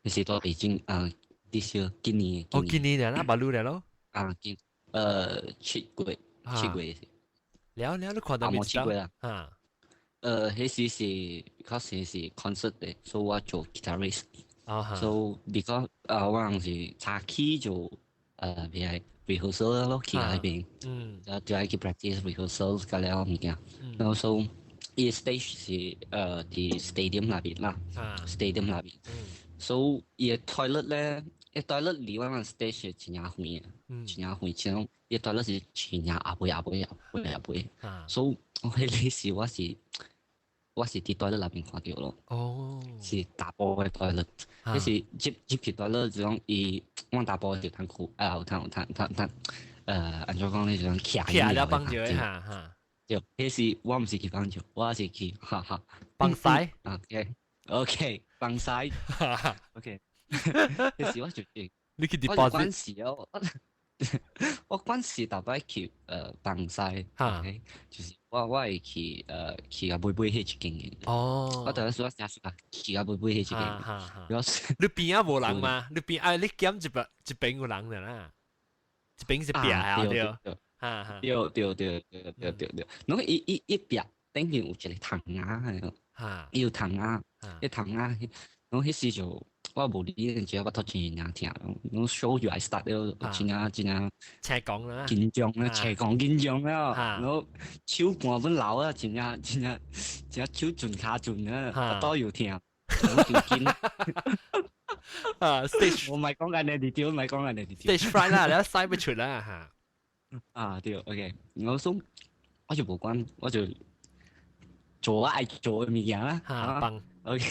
彼時佇北京啊，佇小今年，哦，今年了，那巴魯了咯，啊，今7月7月了了，你看到未？7月啦，彼時是較時是 concert 的，所以我做 guitarist。所以 because 我人是早起就譬如 rehearsal 咯，去那邊，就愛去 practice rehearsal 個了物件。然後所以伊 stage 是佇 stadium 那邊啦，stadium 那邊。所以伊 toilet 咧，伊 toilet 離我們 stage 真正遠，真正遠，像講伊 toilet 是真正後尾後尾後尾後尾，所以我彼個時我是佇 toilet 內面看著咯。是查埔的 toilet，彼是入去 toilet 就講伊阮查埔就通褲啊，有通通通通，按怎講咧就講徛徛了放尿哈哈。對，彼時我毋是去放尿，我是去哈哈放屎。 OK，放屎。OK，彼時我就你去我關事哦，我關事逐擺去放屎，OK，就是我會去甲買買彼一間的。我逐擺說我成去甲買買彼一間。你邊仔無人嗎？你邊啊？你減一邊一邊有人的啦，一邊是壁啊對。對對對對對對對，攏伊壁頂面有一個窗仔，伊有窗仔，彼窗仔，攏彼時就我無理，只我頭真正疼，攏 show 就愛 start 了，真正真正斜講啦，緊張啦，斜講緊張了，然後手汗本流啊，真正真正真正手盡跤盡啊，肚又疼，真緊。啊，stage 我唔係講緊你哋，唔係講緊你哋。 stage fright 啦，你使不出啦嚇。啊對，OK，我說我就無管，我就做我愛做的物件啦。嚇，放，OK，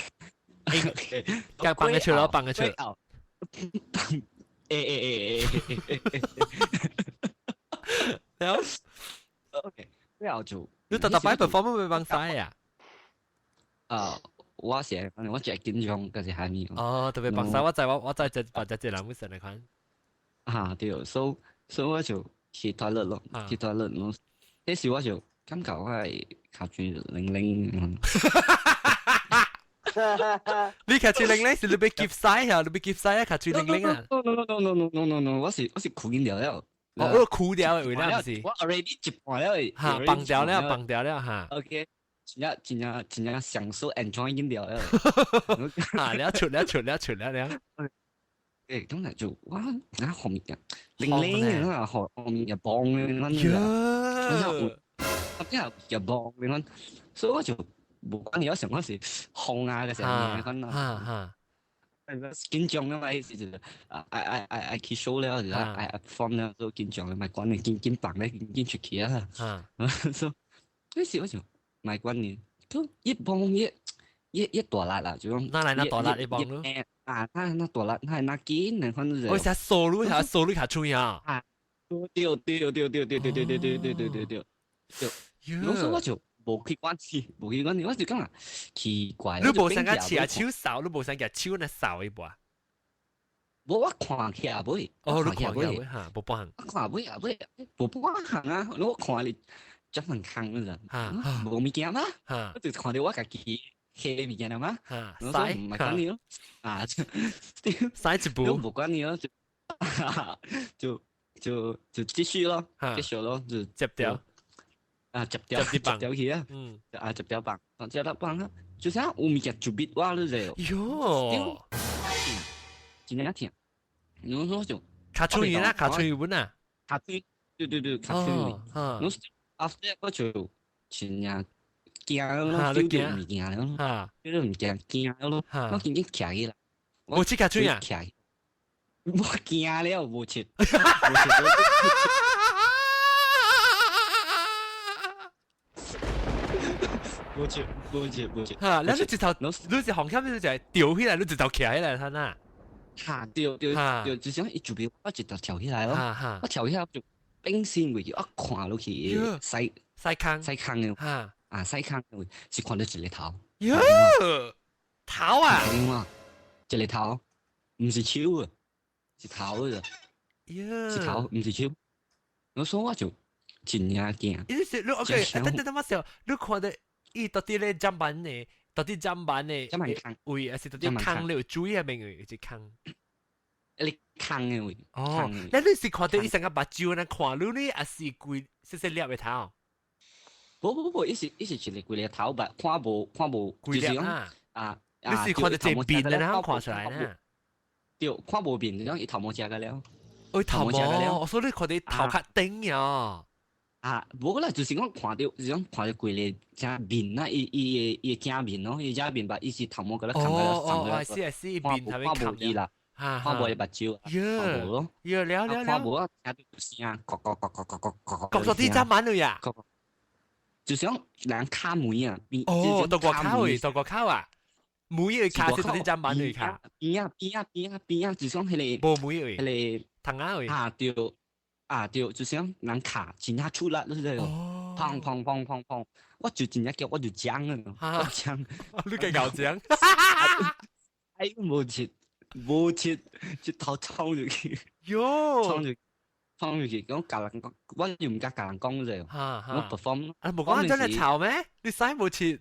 夾放得出咯，放得出。欸欸欸欸欸欸欸，了，OK，了就你特特擺 perform 會放屎啊？啊，我是反正我最緊張，嗰是蝦米？哦，特別放屎，我知我知這把這這人會成來看。啊對，所以我就去 toilet 咯，去 toilet 咯。彼時我就感覺我係跤喙零零。你跤喙零零是你欲急屎啊？你欲急屎啊？跤喙零零啊？No no no no no no no no，我是褲緊掉了。哦，我褲掉的，為啥是？我 already 一半了。嚇，放掉了，放掉了嚇。 OK，真正真正真正享受 enjoy 緊掉了。啊，了出了出了出了了。誒，咁嚟就哇，那後面嘅零零啊，後面又幫嘅，咁樣又幫你所以我就無關你，我想講是紅啊嘅時候，你講啊，緊張啊嘛，意思就是啊，愛愛愛愛去 show 了，就愛愛 perform 了，所以緊張，咪管你緊緊放咧，緊緊出去啊，所以嗰時我就咪管你，都一幫一一一大力啦，就講哪來那大力一幫咯？啊，那那大力，那那緊，那反正我寫數路下數路下吹啊！啊，對對對對對對對對對對對對對對。我說我就無去管事，無去管事，我就感覺奇怪。你無想共持下手掃，你無想共手那掃一步啊？無，我看起來尾。哦，你看起來尾哈，無半項。我看尾啊尾，無半項啊！我看你這份空嗰陣，無物件嗎？我就看著我家己翕物件了嗎？我說唔係管你咯，啊，使一步，無管你咯，就繼續咯，繼續咯，就接掉。啊，接掉接掉去啊！啊，接掉棒，接掉棒啊！就是啊，有物件就別我了就。喲，真正疼。我說就跤喙啦，跤喙本啊，跤喙，對對對，跤喙。我 after 我就真正驚咯，丟掉物件咯，丟掉物件驚咯，我緊緊徛起來。無切跤喙啊？我驚了，無切。無切，無切，無切。嚇！你直頭，你是紅險，你就係吊起來，你直頭徛起來，睇哪？嚇！對對對，就是講伊就俾我一頭跳起來咯。我跳起來就變身過去，我看落去屎屎坑屎坑的。啊，屎坑的位是看到一個頭。喲，頭啊！一個頭，毋是手啊，是頭啊。是頭，毋是手。我說我就真正驚。伊是你 OK？等等等，我想你看到。伊到底咧砧板呢？到底砧板呢？位，還是到底坑咧有水啊？邊位？是坑？你坑的位。哦，那你是看著伊成個目睭呢？看你呢？還是規細細粒的頭？無無無，伊是伊是一個規個頭吧，看無看無，規粒啊！啊，你是看著這面的，然後看出來呢？對，看無面，就講伊頭毛食個了。哦，頭毛，我說你看著頭較頂呀。啊，無啦，就是講看著，就是講看著規個只面啊，伊伊個伊個正面咯，伊只面吧，伊是頭毛閣咧冚個，哦哦，是啊是，面頭面冚伊啦。看無伊目睭，看無咯，喲了了了，看無啊，聽到聲，咯咯咯咯咯咯咯，咯到啲針板呀，就像人敲門啊，哦，到外口位，到外口啊，每個卡是到啲針板去卡，邊啊邊啊邊啊邊啊，就像彼個無每位，彼個藤仔位，啊對，啊對，就像人卡真正出力，你知哦，砰砰砰砰砰，我就真正叫我就講啊，我講，你計搞講，哎，無切無切，一頭衝入去，喲，衝入衝入去，咁教人講，我又唔敢教人講啫，我 perform，啊，無講真係吵咩？你使無切？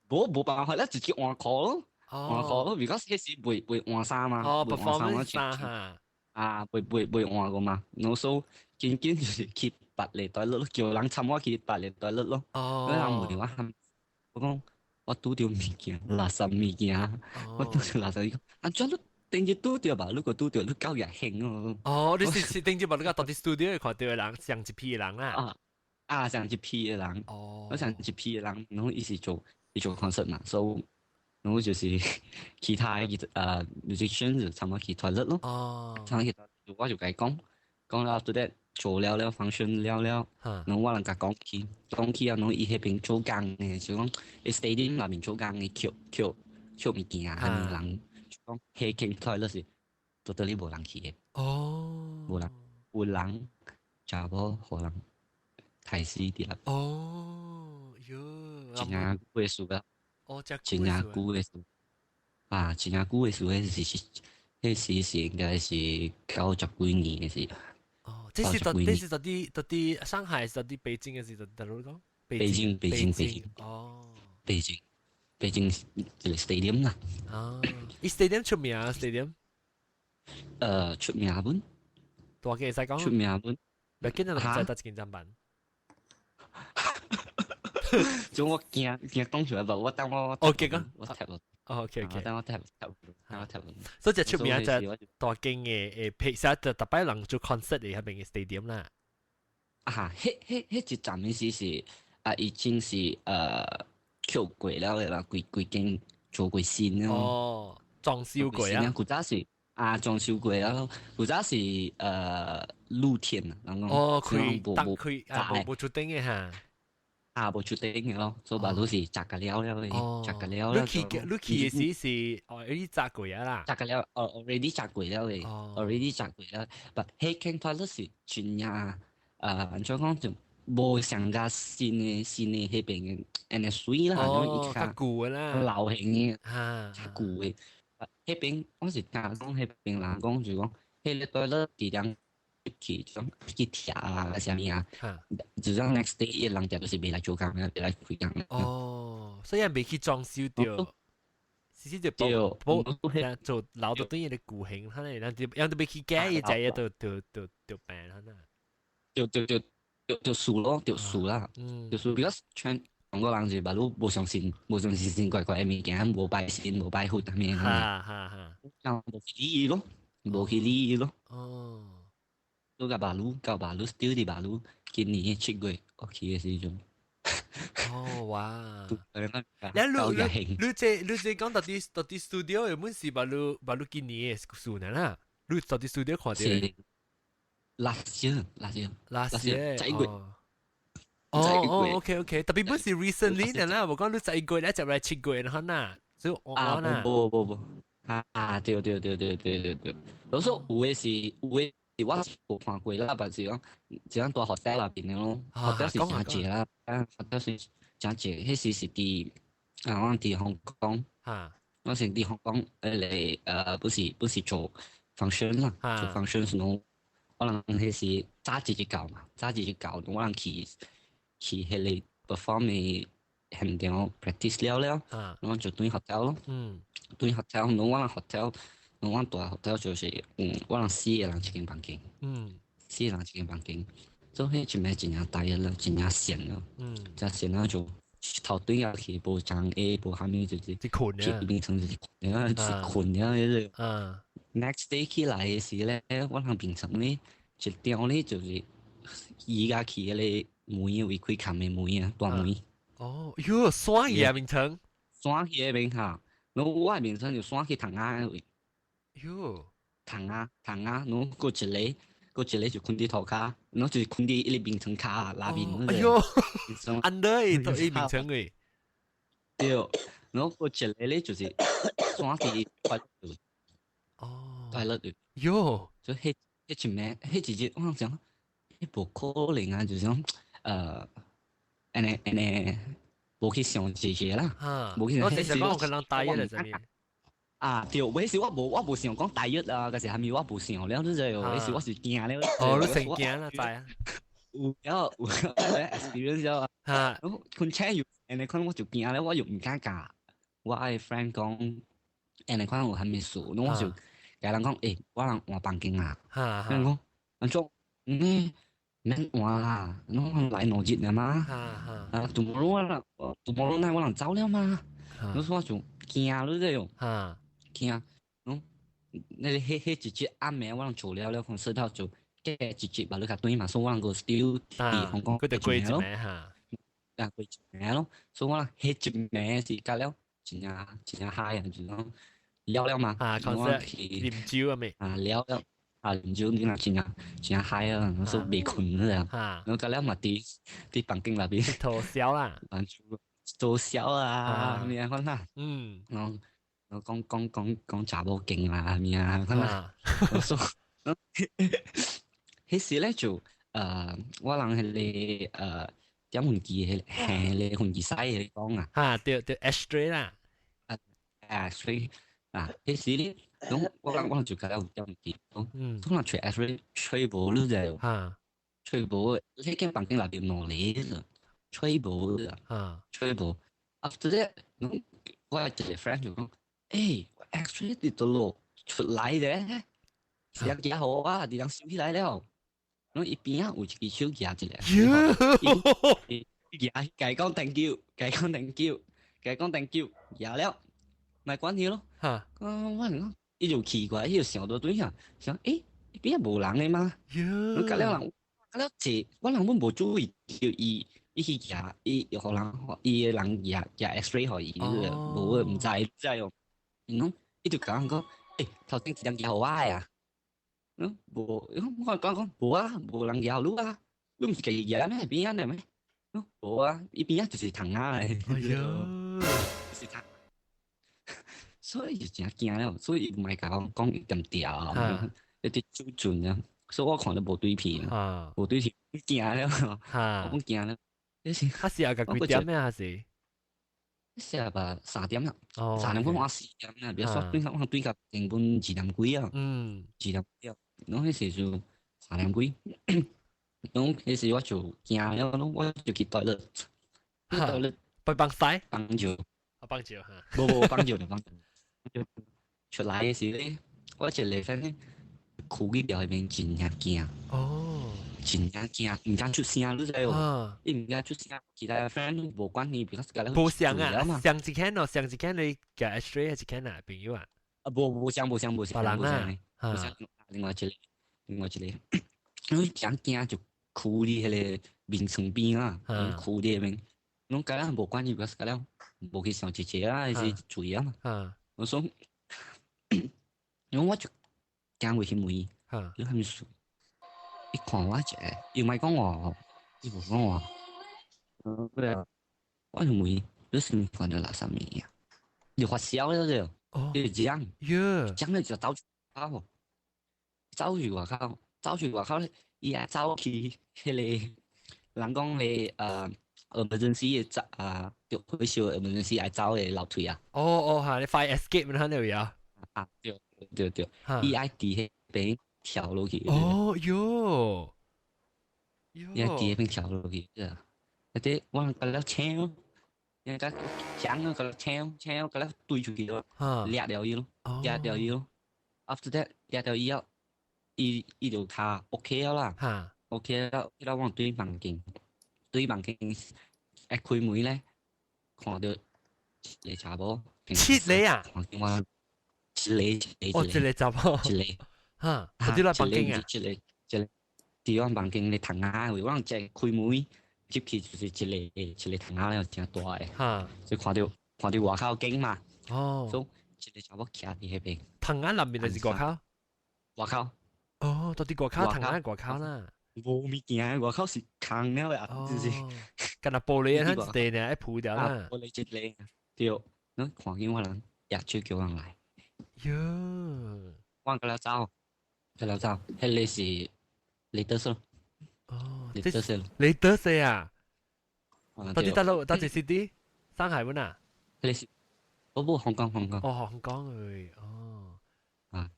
無辦法，你直接換褲咯，換褲咯，because 彼時袂換衫嘛，哦，performance 衫哈，啊，袂換過嘛，我所以緊緊就是去別個 toilet 咯，叫人摻我去別個 toilet 咯，哦，人問我，我講我拄著物件，垃圾物件，我拄著垃圾，伊講按怎你頂日拄著吧？你閣拄著，你夠野興哦。哦，你是頂日吧？你講到佇 studio 看著的人，上一批的人啦。啊啊，上一批的人，哦，我上一批的人，然後伊是做伊做 concert 嘛，所以然後就是其他的musician 就差不多去 toilet 咯。哦，差不多去 toilet，我就共伊講，講了 after that 做了了 function 了了，然後我人共講起，講起啊，然後伊彼邊做工的，就講 stadium 內面做工的，抾抾抾物件啊，啥物人，講彼間 toilet 是 totally 無人去的。哦，無人，有人，查某予人刣死佇內。哦，喲，真正久的事啊！哦，真真正久的事啊，真正久的事，彼時是，彼時是應該是90幾年的事。哦，這是到這是到佇上海，是到佇北京，還是到佇佗講？北京，北京，北京。哦，北京，北京一個 stadium 啦。啊，伊 stadium 出名啊，stadium。出名本。大家會使講。出名本。北京人唔知佗一間站板。就我驚驚講出來吧，我等我。哦，結果我踢落。哦，OK OK。等我踢踢，等我踢。所以就出名就大間嘅誒，譬如就特擺人做 concert 嘅彼邊嘅 stadium 啦。啊，彼彼彼一站的時是啊，已經是抾過了的啦，規規間做過新咯。哦，裝修過啊。古早是啊，裝修過了，古早是露天啊，人講。哦，開當開啊，無無出頂嘅哈。啊，無出頂嘅咯，所以嘛都是紮個了了嘅，紮個了了。你去嘅時是哦，你紮過啊啦。紮個了，哦，already 紮過了嘅，already 紮過了。但彼間 toilet 是真正啊，按怎講就無上較新的新的彼邊的按呢媠啦，哦，較舊的啦，老型的，哈，較舊的。彼邊我是聽講彼邊人講就講，彼個 toilet 佇人去種去徛啊，啥物啊，就講 next day 伊人就就是袂來做工啊，袂來開工。哦，所以未去裝修著，其實就保保做老到對伊個舊型，可能人就人都未去改，伊就就就就就病啦。就就就就就輸咯，就輸啦，就輸。because 全中國人是捌你無相信，無相信神怪怪的物件，無拜神，無拜佛啥物，哈哈哈，人無去理伊咯，無去理伊咯。哦。都共馬路，到馬路丟佇馬路，今年7月我去的時陣。哦哇！你你你這你這講到佇到佇 studio 原本是捌你捌你今年的事呢啦？你到佇 studio 看著？ Last year，last year， last year， 11月。哦哦，OK OK，特別本是 recently 呢啦，我講你11月咧，就來7月啦，嗱，所以我啊，無無無，啊對對對對對對對，我說有的是有的。我無看過啦，但是講這樣大 hotel 內邊的咯，hotel 是真濟啦，啊 hotel 是真濟，彼時是佇啊，我佇香港，我是佇香港嚟不是做 function 啦，做 function 是儂，我人彼時早一日到嘛，早一日到，我人去去彼個 perform 的現場 practice 了了，我就轉 hotel 咯，轉 hotel，儂我人 hotel。我蹛 hotel 就是，我人四個人一間房間，四個人一間房間，所以彼一暝真正大熱了，真正閒了，真閒了就頭轉入去，無床下，無啥物，就是去變成就是困了，就是困了彼個。Next day 起來的時咧，我人病床咧，一張咧就是移甲去彼個門位開冚的門啊，大門。哦，喲，閂去啊，眠床。閂去的邊哈，我的眠床就閂去窗仔位。喲，蟲仔蟲仔，儂閣一個閣一個就睏佇塗跤，儂就是睏佇伊個眠床跤內面。哎喲，under 伊伊眠床位。對，儂閣一個咧就是散佇塊快樂的。喲，就彼彼一暝，彼一日我想，彼無可能啊，就是講，按呢按呢，無去想這些啦，無去想。我直接講我可能大約嚟啥物。啊，對，彼時我無想講大約啊，嗰時係咪我無想了，你知哦？彼時我是驚了。哦，你成驚啦，知啊。有了有 experience 了。嚇！困醒又按呢款我就驚了，我又毋敢共我的 friend 講，按呢款有啥物事，我就共人講，欸，我人換房間啊。人講，按怎？嗯，免換啦，攏來兩日了嘛。啊，tomorrow 我人，tomorrow night 我人走了嘛。我說我就驚了這樣。驚，儂，那個彼彼一日暗暝我人做了了，concert 頭就隔一日把你較轉嘛，所以我人閣 still 佇香港佢就過一暝哈。啊，過一暝咯，所以我人彼一暝是隔了真正真正 high 啊，就是講了了嘛。啊，concert 啉酒啊未？啊，了了，啊，啉酒你若真正真正 high 啊，我說袂睏了啊。我隔了嘛佇佇房間內邊。偷笑啦。做笑啊，咩款啦？我。我講講講講查某勁啦，咩啊？我說，彼時咧就我人彼个點飛機彼個飛機師彼個講啊。哈，對對，ashtray 啦。啊，ashtray 啊，彼時咧，咁我人就覺得有點飛機，通常吹 ashtray 吹無你知哈，吹無，彼間房間內面兩个，吹無啊，吹無。After that，我一個 friend 就講。欸，X-ray 佇佗落出來咧，是人舉予我，佇人收起來了。攏伊邊仔有一支手舉一個，伊舉共講 thank you，共講 thank you，共講 thank you，舉了，莫管伊咯。哈，我講，伊就奇怪，伊就想到對下，想欸，伊邊仔無人的嗎？我隔了人，隔了坐，我人阮無注意著伊，伊去舉，伊予人，伊的人舉舉 X-ray 予伊，無毋知知哦。伊伊就講講，欸，頭先一人舉予我的啊，嗯，無，我講講無啊，無人舉予你啊，你毋是家己舉咩？邊仔的咩？無啊，伊邊仔就是蟲仔來，哎喲，就是蟲，所以就真驚了，所以伊毋愛共我講伊點條，一直注準啊，所以我看都無對皮，無對皮，驚了，我講驚了，你是他是啊個幾點啊？還是？四吧3點啦，3點半我4點啦，別說對我對到根本2點幾啊，2點幾啊，攏彼時就3點幾，攏彼時我就驚了，攏我就去 toilet，去 toilet，去放屎，放尿，啊放尿哈，無無放尿就放尿，出來的時咧，我一個 friend 咧，跍佇廟彼邊真正驚，真正驚，毋敢出聲，你知無？伊毋敢出聲，其他 friend 無管伊，because 甲無相啊，相一間哦，相一間你共 X-ray 一間啊，朋友啊？啊，無無相無相無相，別人啊，無相，另外一個，另外一個，因為真驚就跍佇彼個眠床邊啊，跍佇彼邊，攏甲咱無管伊，because 甲咱無去想一個啊，還是醉啊嘛。我說，因為我就行過去問伊，你啥物事？伊看我一下，伊毋愛講話，伊無講話。我就問伊，你是毋看著垃圾物件？伊發燒了就，伊就講，講了就走出口，走去外口，走去外口咧，伊也走去彼個人講咧，emergency 的走啊，著火燒 emergency 愛走的樓梯啊。哦哦，嚇，你 fire escape 咪喺度呀？啊，對對對，伊愛佇彼邊跳落去。哦喲，伊愛佇彼邊跳落去，啊，嗰啲我共了搶，伊共搶啊，共了搶搶，共了推出去咯，掠掉伊咯，掠掉伊咯。After that，掠掉伊後，伊伊就較 OK 了啦，OK 了，伊了往對房間，對房間一開門咧，看著一個查某，七個啊？看見我一個一個，哦，一個查某，一個，哈，佇你房間啊？一個一個，佇阮房間咧窗仔位，我人一開門入去就是一個一個窗仔了，誠大个，所以看著看著外口景嘛，所以一個查某徛佇彼邊，窗仔內面就是外口？外口。哦，到底外口同咱外口啦。無物件，外口是空了的，就是敢若玻璃啊，一地呢，愛鋪掉啦。玻璃一個，對，侬看見我人也手叫人來。喲，我過了走，過了走，彼個是 latest 咯。哦，latest ，latest 啊？到底大陸到底 city？上海本啊？彼是，不不，香港香港。哦，香港誒，哦。啊。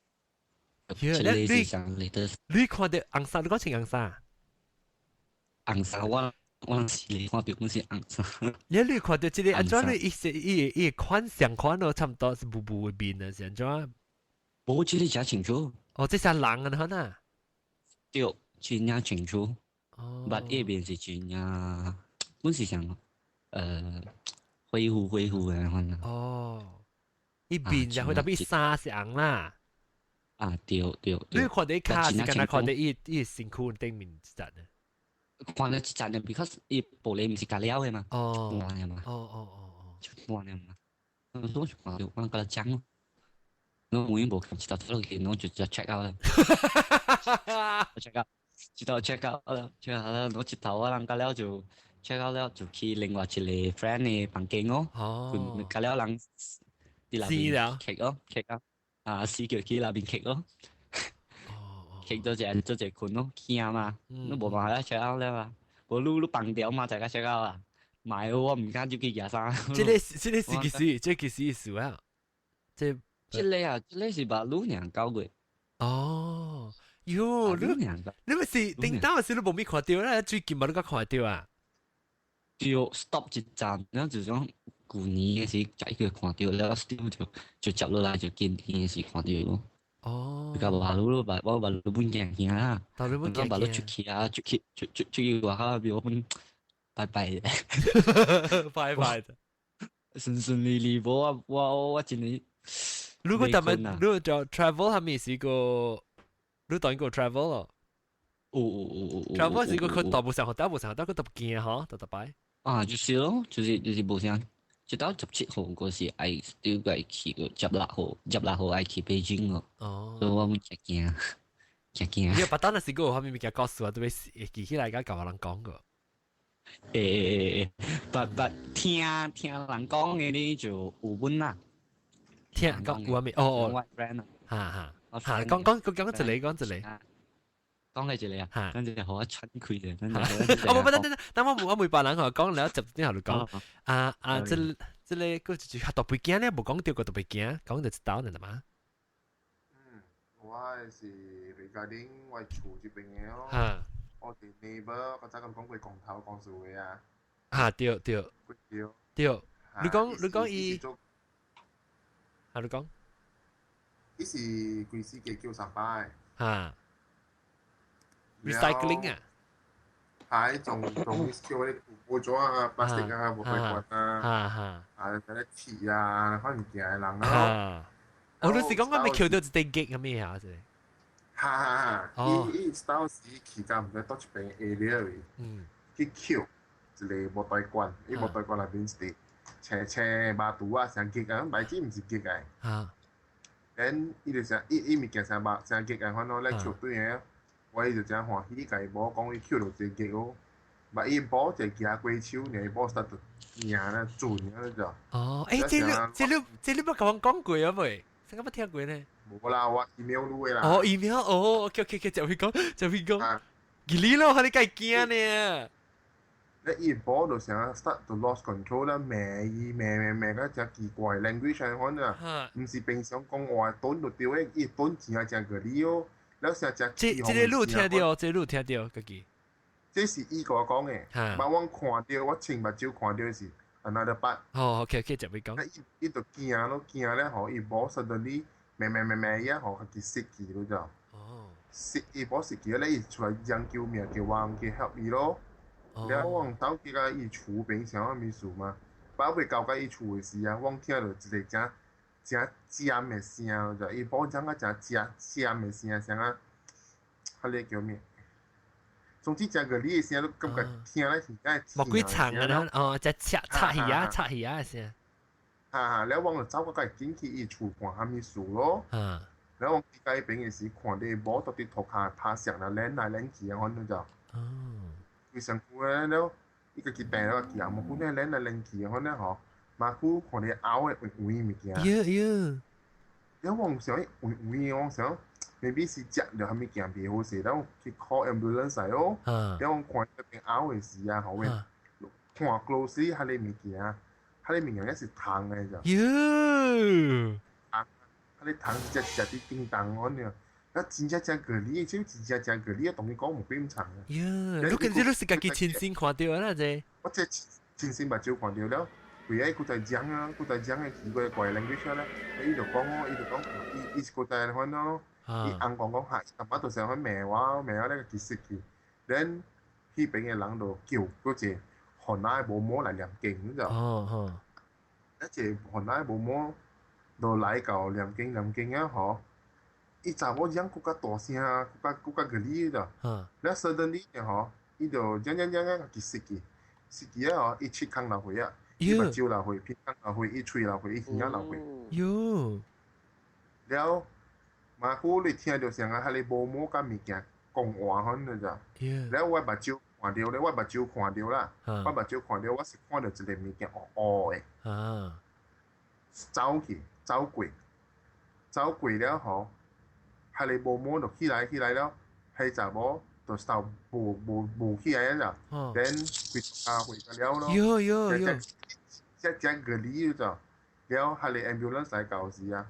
你你看到紅衫，你講穿紅衫？紅衫我是看到講是紅衫。你看到這個按怎你伊是伊伊款相款咯，差不多是霧霧的面啊，是按怎？無，這個真清楚。哦，這是人啊，可能。對，真正清楚。哦。捌伊面是真正，本是像恢復恢復的款啊。哦。伊面就會特別衫是紅啦。啊，對對對。你看到跤是敢若看到伊伊身軀頂面一層啊？看到一層的，because 伊玻璃毋是膠了的嘛，半的嘛。哦哦哦哦，就半的嘛。我就看到我甲伊講咯，我永遠無一頭落去，我就直接 check out 啦。check out，一頭 check out 啦，check out 啦，我一頭我人甲了就 check out 了，就去另外一個 friend 的房間哦。哦。甲了人佇內面 kick 咯，kick 啊。啊，死叫去那邊 kick 咯，kick 咗隻咗隻困咯，驚嘛，你無辦法啦，check out 了嘛，無你你放掉嘛，大家 check out 啊，唔係我唔敢入去舉衫。這個這個是其實，這其實是啊，這這個啊，這個是把女娘搞過。哦，喲，你你咪是頂當時你無咪看到啦，最近無你閣看到啊？對，stop 一站，然後就講。舊年嘅時，才一個看到了，still 就就接落來就今天嘅時看到咯。哦。甲馬路咯，我馬路本驚驚啊！馬路本驚馬路出去啊，出去出出出去外口邊，我本拜拜。拜拜。順順利利，無我我我真係。如果他們如果叫 travel，係咪是個？你當過 travel 咯？有有有有有。 travel 是個佢大部上大部上，但佢特別驚嗬，特特擺。啊，就是咯，就是就是無啥。直到17號嗰時，愛 still 愛去個16號，16號愛去北京咯。哦。所以我們真驚，真驚。你別當那時個有啥物物件告訴我，都會記起來，甲舊人講過。欸，捌捌聽聽人講的呢就有本啦。聽講有啥物？哦哦。我 friend 啊。哈哈。哈，講講講講一個，講一個。講嘅一個啊，跟住好我喘氣嘅，跟住。哦不不，等等等，我我每別人講了十點後就講，啊啊，這這個個就是較特別驚咧，無講到個特別驚，講就一道呢嘛。嗯，我是 regarding 我厝這邊嘅咯。我哋 neighbor 嗰陣咁講過講頭講數嘅啊。哈，對對。對。對，你講你講伊，哈你講。伊是規世界叫三擺。哈。recycling 啊，係仲仲叫嗰啲報紙啊、plastic 啊、無廢罐啊，啊嗰啲鐵啊，可能物件的人啊。哦，你是講我未捡到一塊結咁咩啊？這哈哈哈！伊伊當時去到毋知佗一邊 area 位，去抾一個無袋罐，伊無袋罐內面是青青肉肚啊，成結啊，白紙毋是結的。然伊就成伊伊物件成肉成結啊，反正咧抾對個。我伊就真歡喜，共伊某講伊抾到一個結哦，嘛伊某就行過手，爾伊某實就贏啦，準啊就。哦，欸，這你這你這你捌共我講過啊未？啥個捌聽過呢？無啦，我 email 你的啦。哦，email，哦，OK OK OK，就會講，就會講。記你咯，你該驚呢？咧伊某就成日 start to lost control 啦，罵伊罵罵罵個真奇怪 language 款啊，毋是平常講話頓就對的，伊頓真正個理哦。了成只這這個你有聽到，這個你有聽到，家己。這是伊共我講的，嘛我看到，我親目睭看到是 another part。哦，OK OK，就會講。伊伊就驚咯，驚了吼，伊某 suddenly 罵罵罵罵伊啊吼，家己失去咯就。哦。失伊某失去咧，伊出來搶救命，叫我去 help 伊咯。了我兜去甲伊厝邊啥物事嘛，把未到甲伊厝的時啊，我聽到一個真真尖的聲，就伊某講啊真尖尖的聲，像啊，彼個叫咩？總之，真個你的聲都感覺聽咧是真無幾長啊！哦，只插插魚啊，插魚啊的聲。哈哈，了我就走過來進去伊厝看啥物事咯。然後我去街邊嘅時，看到某到啲塗跤拍上啦，攣來攣去啊，反正就。佢上久咧了，伊家己病了去啊，無久咧攣來攣去啊，反正吼，馬久看到拗的圓圓物件。喲喲。了我想圓圓，我想 maybe 是食著啥物件袂好勢，了去 call ambulance 來哦。了我看到邊拗的時啊，後面看 closely 彼个物件，彼个物件是糖的咋。喲。糖，彼个糖是只只啲叮當嗰樣。啊，真正真個你，這真正真個你，當伊講無變長啊。喲，你跟這你是家己親身看到啦，這。我這親身目睭看到了，規個閣在講啊，閣在講的奇怪怪 language 咧，伊就講哦，伊就講，伊伊是閣在款咯，伊翁講講嚇，淡薄就想去罵我，罵我咧個其實去，then 彼邊的人就叫閣一個番仔某某來念經，你知哦哦。一個番仔某某就來到念經念經啊，吼。伊查某講閣較大聲，閣較閣較個理咋。了 suddenly 吼，伊就講講講講，伊失去，失去啊吼，伊七空流血啊，伊目睭流血，鼻孔流血，伊喙流血，伊耳流血。喲。了，馬久你聽著像啊，彼个某某佮物件講話款的咋。了我目睭看著咧，我目睭看著啦，我目睭看著，我是看著一个物件烏烏的。走去，走過，走過了吼。彼个某某就起來起來了，彼查某就手無無無起來了，then 回家回家了咯。喲喲喲！只只個理就，了彼個 ambulance 來到時啊，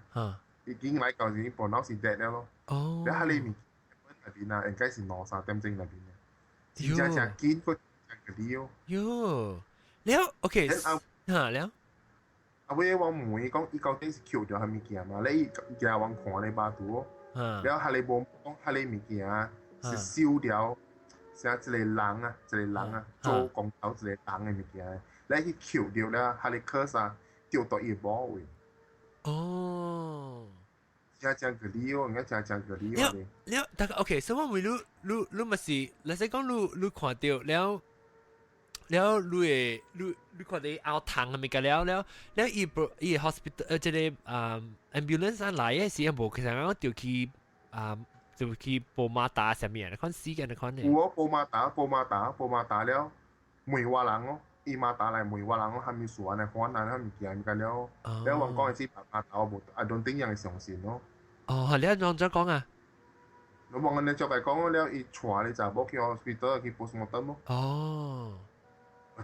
已經來到時，本來是 dead 了咯。了彼個物件那邊啊，應該是兩三點鐘那邊啊。真正真緊個個理哦。喲，了 OK，嚇了。後尾我問伊講，伊到底是抾著啥物件嘛？咧伊驚我看咧巴肚哦。了，彼个無講，彼个物件是燒掉，像一個人啊，一個人啊，做光頭一個人的物件，咧去抾著了，彼个殼啊，掉到伊某位。哦。真正個理哦，應該真正個理哦。了，大家 OK，所以我問你，你你嘛是，例如講你你看著了。了，你會你你看到拗糖係咪個了了了？伊伊 hospital 這个啊 ambulance 來的時候，無其實講就去啊就去報馬達啥物啊？你看死嘅你看呢？有哦，報馬達，報馬達，報馬達了，問我人哦，伊馬達來問我人哦，啥物事按呢款啊，啥物件物了。了我講的是馬達我無，I don't think 人會相信咯。哦，你按怎講啊？我望安呢就來講了，伊帶你查某去 hospital 去 postmortem 咯。哦。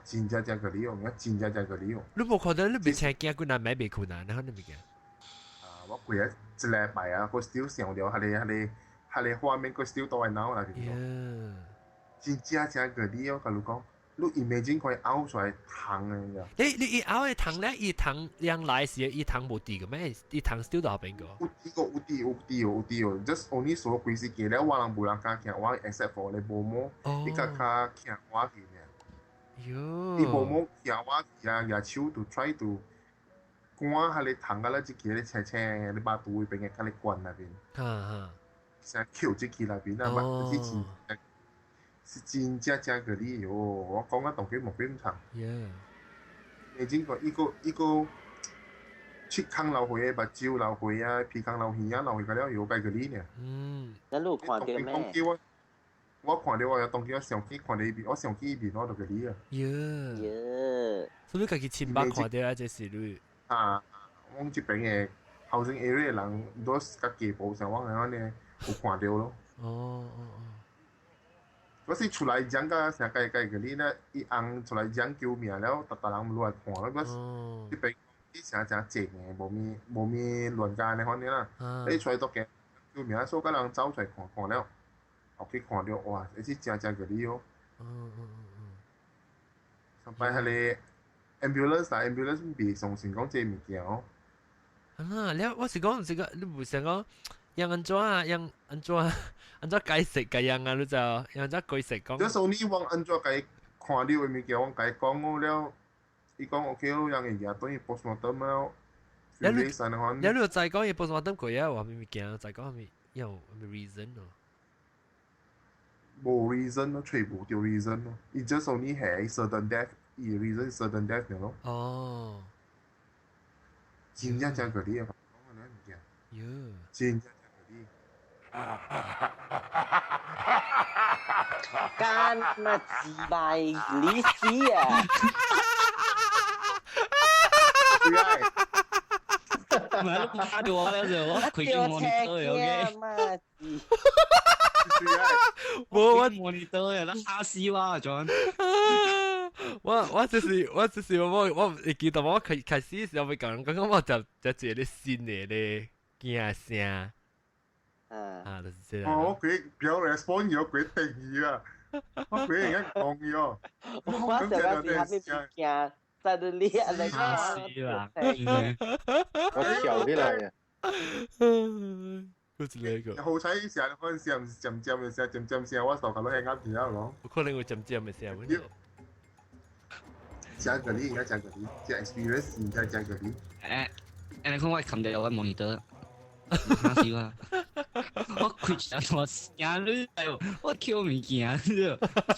真正真個理由，我真正真個理由。你無看到你袂請驚困難，買袂困難，你看你物件。啊，我過一一禮拜啊，我 still 想著彼个彼个彼个畫面，我 still 都會腦內邊。真正真個理由，共你講，你 imagine 可以拗出來糖的。你你伊拗的糖咧，伊糖量來時，伊糖無滴個咩？伊糖 still 到邊個？有滴個，有滴有滴有滴哦，just only 所規時記了，我人無人敢行，我 except for 你某某，伊較較行我去爾。喲！伊某某行我去啊，舉手就 try to 趕彼个糖甲咧，一支咧青青，你巴肚邊嘅較咧管那邊。哈哈。成抾這支那邊啊，嘛是真是真正真個理由。我講啊，當佢無變長。 你經過一個一個七空流血，目睭流血啊，鼻孔流血啊，流血個了又該個理呢。那你有看到咩？我看到我當佢我上去看到伊面，我上去伊面我就個理啊。喲。喲。所以家己親目看到啊，這是你。啊，我這邊的 housing area 人都較基步上，我按呢有看到咯。哦哦哦。我是出來講甲成個個個你咧，伊翁出來講救命了，逐逐人落來看咯。我這邊伊成誠靜的，無物無物亂間的反正啦。你出來都驚救命，所以個人走出來看看了，後去看著哇，這是誠誠個你哦。上擺彼个 ambulance 啊，ambulance 袂相信講這物件哦。啊，了我是講這個，你無想講。用按怎啊？用按怎按怎解釋個樣啊？你就用按怎解釋講？這時候你往按怎共看到的物件，我共伊講好了，伊講 OK 咯，讓伊等於 postmortem 了。了你了你再講伊 postmortem 過啊？話物件再講啥物有啥物 reason 咯？無 reason 咯，揣無著 reason 咯。伊 just only 係 sudden death，伊 reason sudden death 咯。哦。真正真個你啊，講個物件。喲。真正。干嘛自敗你死啊！唔係你打電話咧就我開機 monitor 嘅，嘛冇我 monitor 嘅，嚇死我 John。我就是我會記得我開開始時候會講講講我就就一個新的咧驚聲。啊，就是這樣。我佢表 respond 咗佢定義啊，我佢而家講咗。我上個時候邊驚，suddenly 啊你嚇死啦！我跳起來啊！嗰一個。好彩時嗰陣時唔是漸漸嘅聲，漸漸聲我手頭都係啱住啦，咯。有可能會漸漸嘅聲。講個你，應該講個你，這 experience 應該講個你。誒，你看我冚掉我 monitor。嚇死我！我開一我聲你，我跳物件，一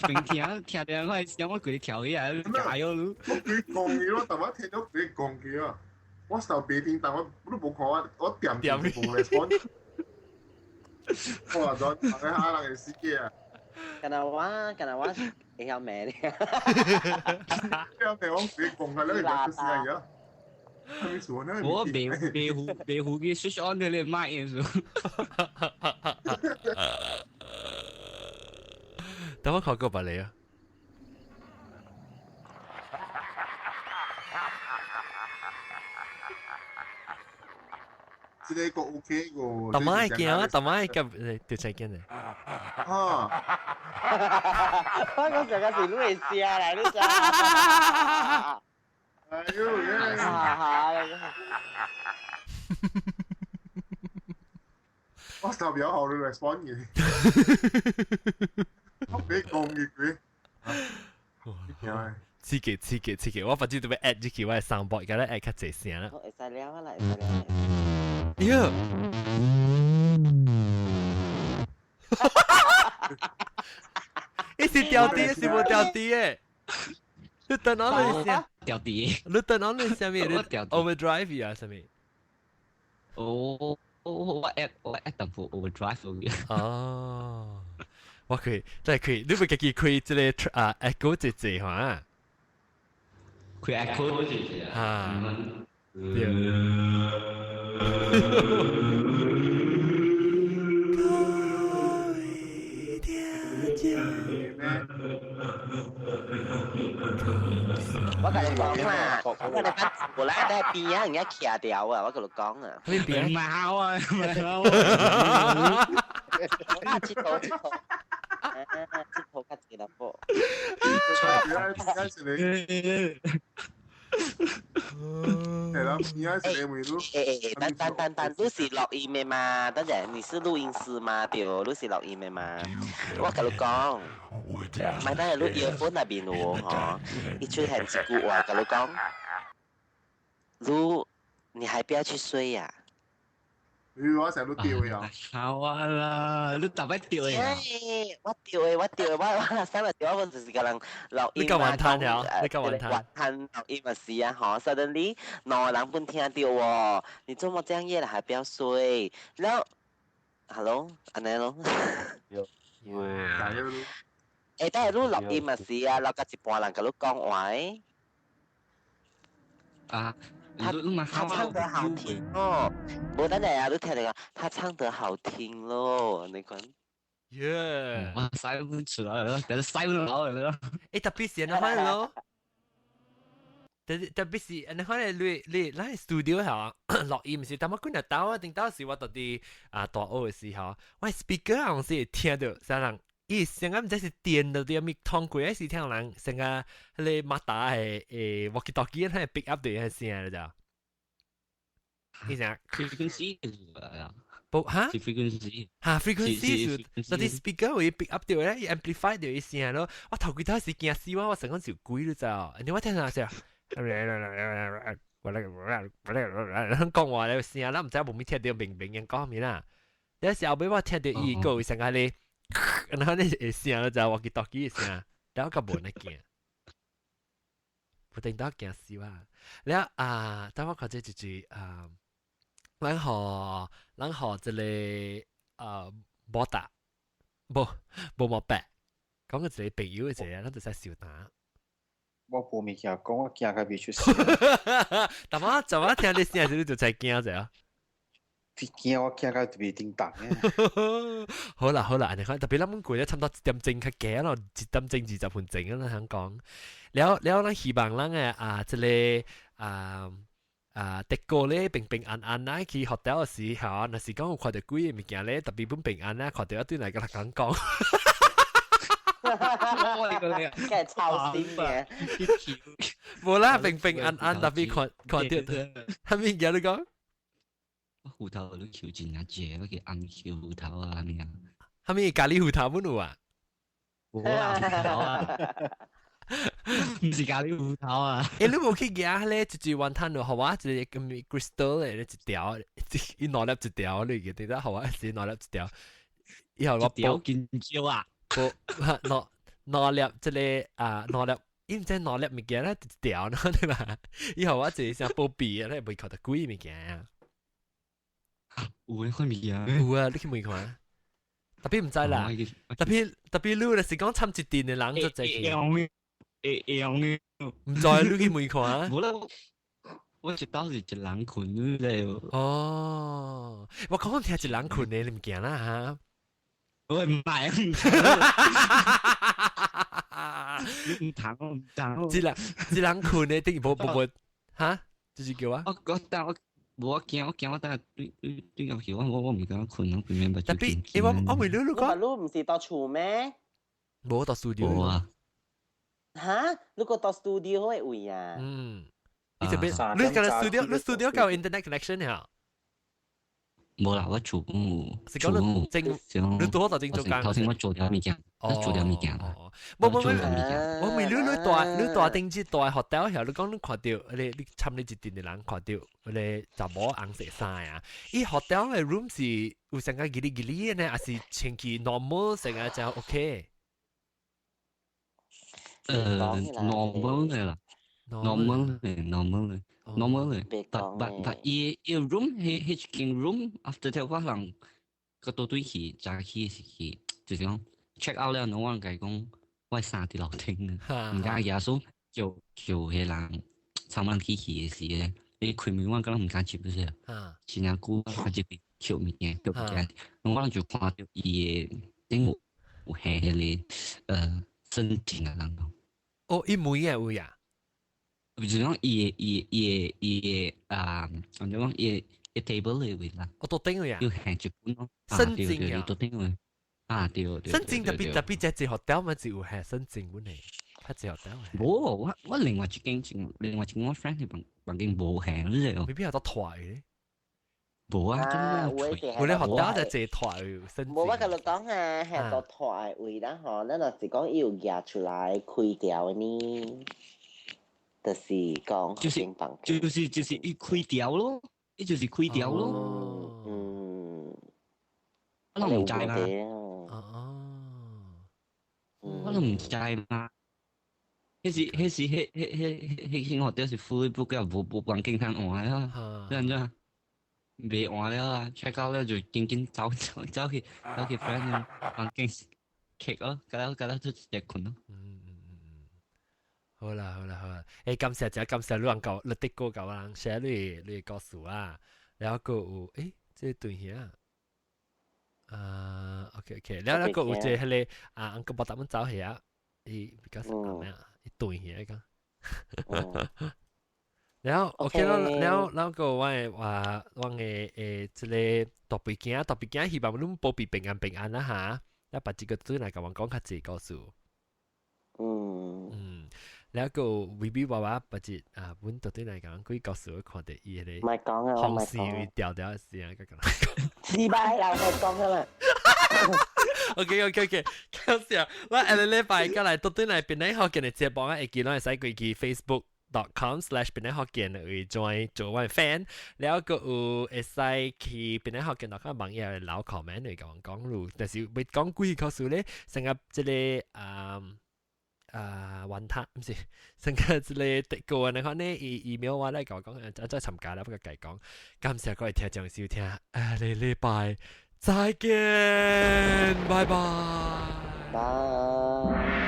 邊聽聽到我聲，我規跳起來，加油！我佢講嘢咯，但我聽到佢講嘢啊，我手別聽，但我都冇看我我點點冇 respond。我話咗，大家可能係司機啊。近來我近來我會曉罵你。曉罵我佢講嘅，你唔出聲嘅。我未未付未付佢 switch on 佢你買嘢數。等我考個白你啊！這個 OK 個。大媽會驚啊！大媽會驚，對再見咧。啊！我講上個是你會聲啦，你知？哎呦！哈哈！我特別好你 respond 嘅，我俾講嘅佢。刺激刺激刺激！我反正都要 add 入去我的 soundboard，而家咧 add 較濟聲啦。會使了啦，會使了。呀！伊是掉低，是無掉低的。你等我一下。掉低。你等我一下咩？你 overdrive 啊？啥物？哦，我 add 我 add 淡薄 overdrive 嘅。哦，我可以，真係可以。你會家己開這個啊 echo 一隻哈？開 echo 一隻啊。對。我甲你講啦，我甲你講，無啦，但係邊啊，人家徛掉啊，我甲你講啊。邊邊貓啊，貓啊！佚佗佚佗，佚佗較濟淡薄。係啦，而家是你咪都。誒等等等等，你是錄音的嘛？等陣你是錄音師嘛？對，你是錄音的嘛？我甲你講，唔係等下你 earphone 那邊有吼，伊出現一句話，甲你講，你你還不要去睡呀？你我成日都掉呀！好啊啦，你特別掉呀！我掉的，我掉的，我我三日掉，我就是個人錄音。你夠雲吞了？你夠雲吞？雲吞錄音嘛是啊，吼！Suddenly，兩個人本聽到喎，你做麼這樣夜了還不要睡？然後，hello，按呢咯。有。欸，但係你錄音嘛是啊，錄到一半人共你講話。啊。他他唱得好聽哦，無等下啊，你聽到他唱得好聽咯，你講。耶！我塞唔出來了，但是塞唔到了。欸，特別是那款咯，特特別是那款你你咱 studio 嚇錄音是，但我幾日到啊，頂到時我到底啊大學的時候，我 speaker 好像是聽到啥人。伊聲啊，毋知是電到啲咪通過，還是聽人聲啊，彼個馬達的誒，walkie talkie 那 pick up 到彼聲了就。伊聲 frequency 啊，不哈？frequency 哈 frequency 是，嗰啲 speaker 會 pick up 到咧，伊 amplify 到伊聲咯。我頭幾頭是驚死我，我成講是鬼了就，你我聽啥聲？講話咧聲，咱毋知無咪聽到明明人講咩啦。有時後尾我聽到伊個聲啊咧。然後你會聲就我記到幾聲，然後個無呢驚，不定到驚死我。了啊，等我看這一句啊，咱學咱學這個無打，無無冇白，講個一個朋友一個，咱就使笑打。我無物件講，我驚甲袂出聲。但我就我聽你聲時，你就知驚者。驚我驚甲袂叮當嘅。好啦好啦，你看特別咱們過咗差唔多1點鐘較加咯，1點鐘20分鐘啦，想講。了了，咱希望咱嘅啊，這個啊啊，德國咧平平安安啊去學校嘅時候，若是講有看到鬼嘅物件咧，特別本平安啊，看到一對來共人講。梗係抄先嘅。無啦，平平安安特別看看到，係咪嘢你講？芋頭你求真啊濟，我叫紅球芋頭啊，咩啊？係咪咖喱芋頭本有啊？無啦，芋頭啊，唔是咖喱芋頭啊！欸，你無去夾咧，一隻雲吞咯，好啊，一個咁 crystal 咧，一條，伊兩粒一條，你記得好啊？是兩粒一條，以後我條金蕉啊！無，兩兩粒這個啊，兩粒，伊毋知兩粒物件咧，一條喏，對吧？以後我一個啥寶貝啊，咧袂看到鬼物件啊！有誒款物件？有啊，你去問看。特別毋知啦，特別特別你若是講參一陣的人就濟去。會用嘅。毋知你去問看。無啦，我一到是一人睏咧。哦，我講聽一人睏的物件啦哈。我唔係，唔談唔談。一人一人睏的，等於無無無，哈？就是叫我。我我但我。無我驚，我驚我等下對對對入去，我我我毋敢睏，我規暝特別，欸，我我問你你講，你毋是到厝咩？無到 studio。無啊。哈？你個到 studio 的位啊？嗯。你這邊，你個 studio，你 studio 夠 internet connection 呀？無啦，我厝有。是講你正，你拄好就正做工。頭先我做條物件，我做條物件。無無無，我問你你大你大頂只大學校，你講你看到你你參你一陣的人看到你查某紅色衫啊？伊學校的 room 是有成個吉哩吉哩的呢，還是清氣 normal 成個就 OK？normal 的啦，normal 的，normal 的，normal 的。but but but 伊伊 room 彼彼一間 room after that 我人個倒對去早起是去，就是講 check out 了，我人共伊講我衫佇樓頂啊，毋敢耶穌叫叫彼人參人去去的時咧，伊開門我敢若毋敢入去，真正久我入去抾物件抾物件，我人就看著伊的頂有有下彼個聖經啊，人講。哦，伊門也有呀。就是講伊伊伊伊啊，按怎講伊伊 table 的位啦。哦，桌頂位啊。有下一本咯。聖經啊。桌頂位。啊，對對。聖經特別特別這一學校嘛，就有下聖經本的，較濟學校。無，我我另外一間另外一間我 friend 的房房間無下，你知無？未必有得抬的。無啊，有咧學校就坐台聖經。無我共你講啊，係到台位啦吼，咱若是講伊有舉出來開掉的呢，就是講就是就是就是伊開掉咯，伊就是開掉咯。嗯，我攏毋知嘛。哦，我攏毋知嘛。彼時彼時彼彼彼彼間學校是 fully book 了，無無房間通換了，你按怎？袂換了啊，check out 了就緊緊走走走去走去 friend 的房間 kick 咯，甲了甲了就直接睏咯。嗯嗯嗯嗯，好啦好啦好啦，欸，感謝一感謝你人教，你德國教我人寫你你故事啊，然後閣有欸，這對遐啊，OK OK，然後閣有一個彼個啊，uncle 無逐阮走遐，伊比較熟咩啊？伊對遐個。然後 OK 咯，然後然後個我的話，我的這個大背景，大背景希望恁保庇平安平安啦哈。那把這個轉來共阮講較濟故事。嗯。然後個微微娃娃把這啊，阮到底來講幾故事，我看著伊彼個。莫講啊，紅線條條是啊，個講。失敗啦，莫講啦。 OK OK OK，感謝。我下個禮拜過來到底來檳榔福建的節目啊，會記攏會使過去 Facebook.com/檳榔福建會 join 做我 fan，然後閣有會使去檳榔福建 .com 網頁留 comment 來共阮講咯，但是欲講幾個故事咧，成個這個啊啊雲塔毋是，成個這個德國的款呢，伊 email 我來共我講，再參加啦，不過共講，感謝各位聽眾收聽，下個禮拜。再見，拜拜。拜。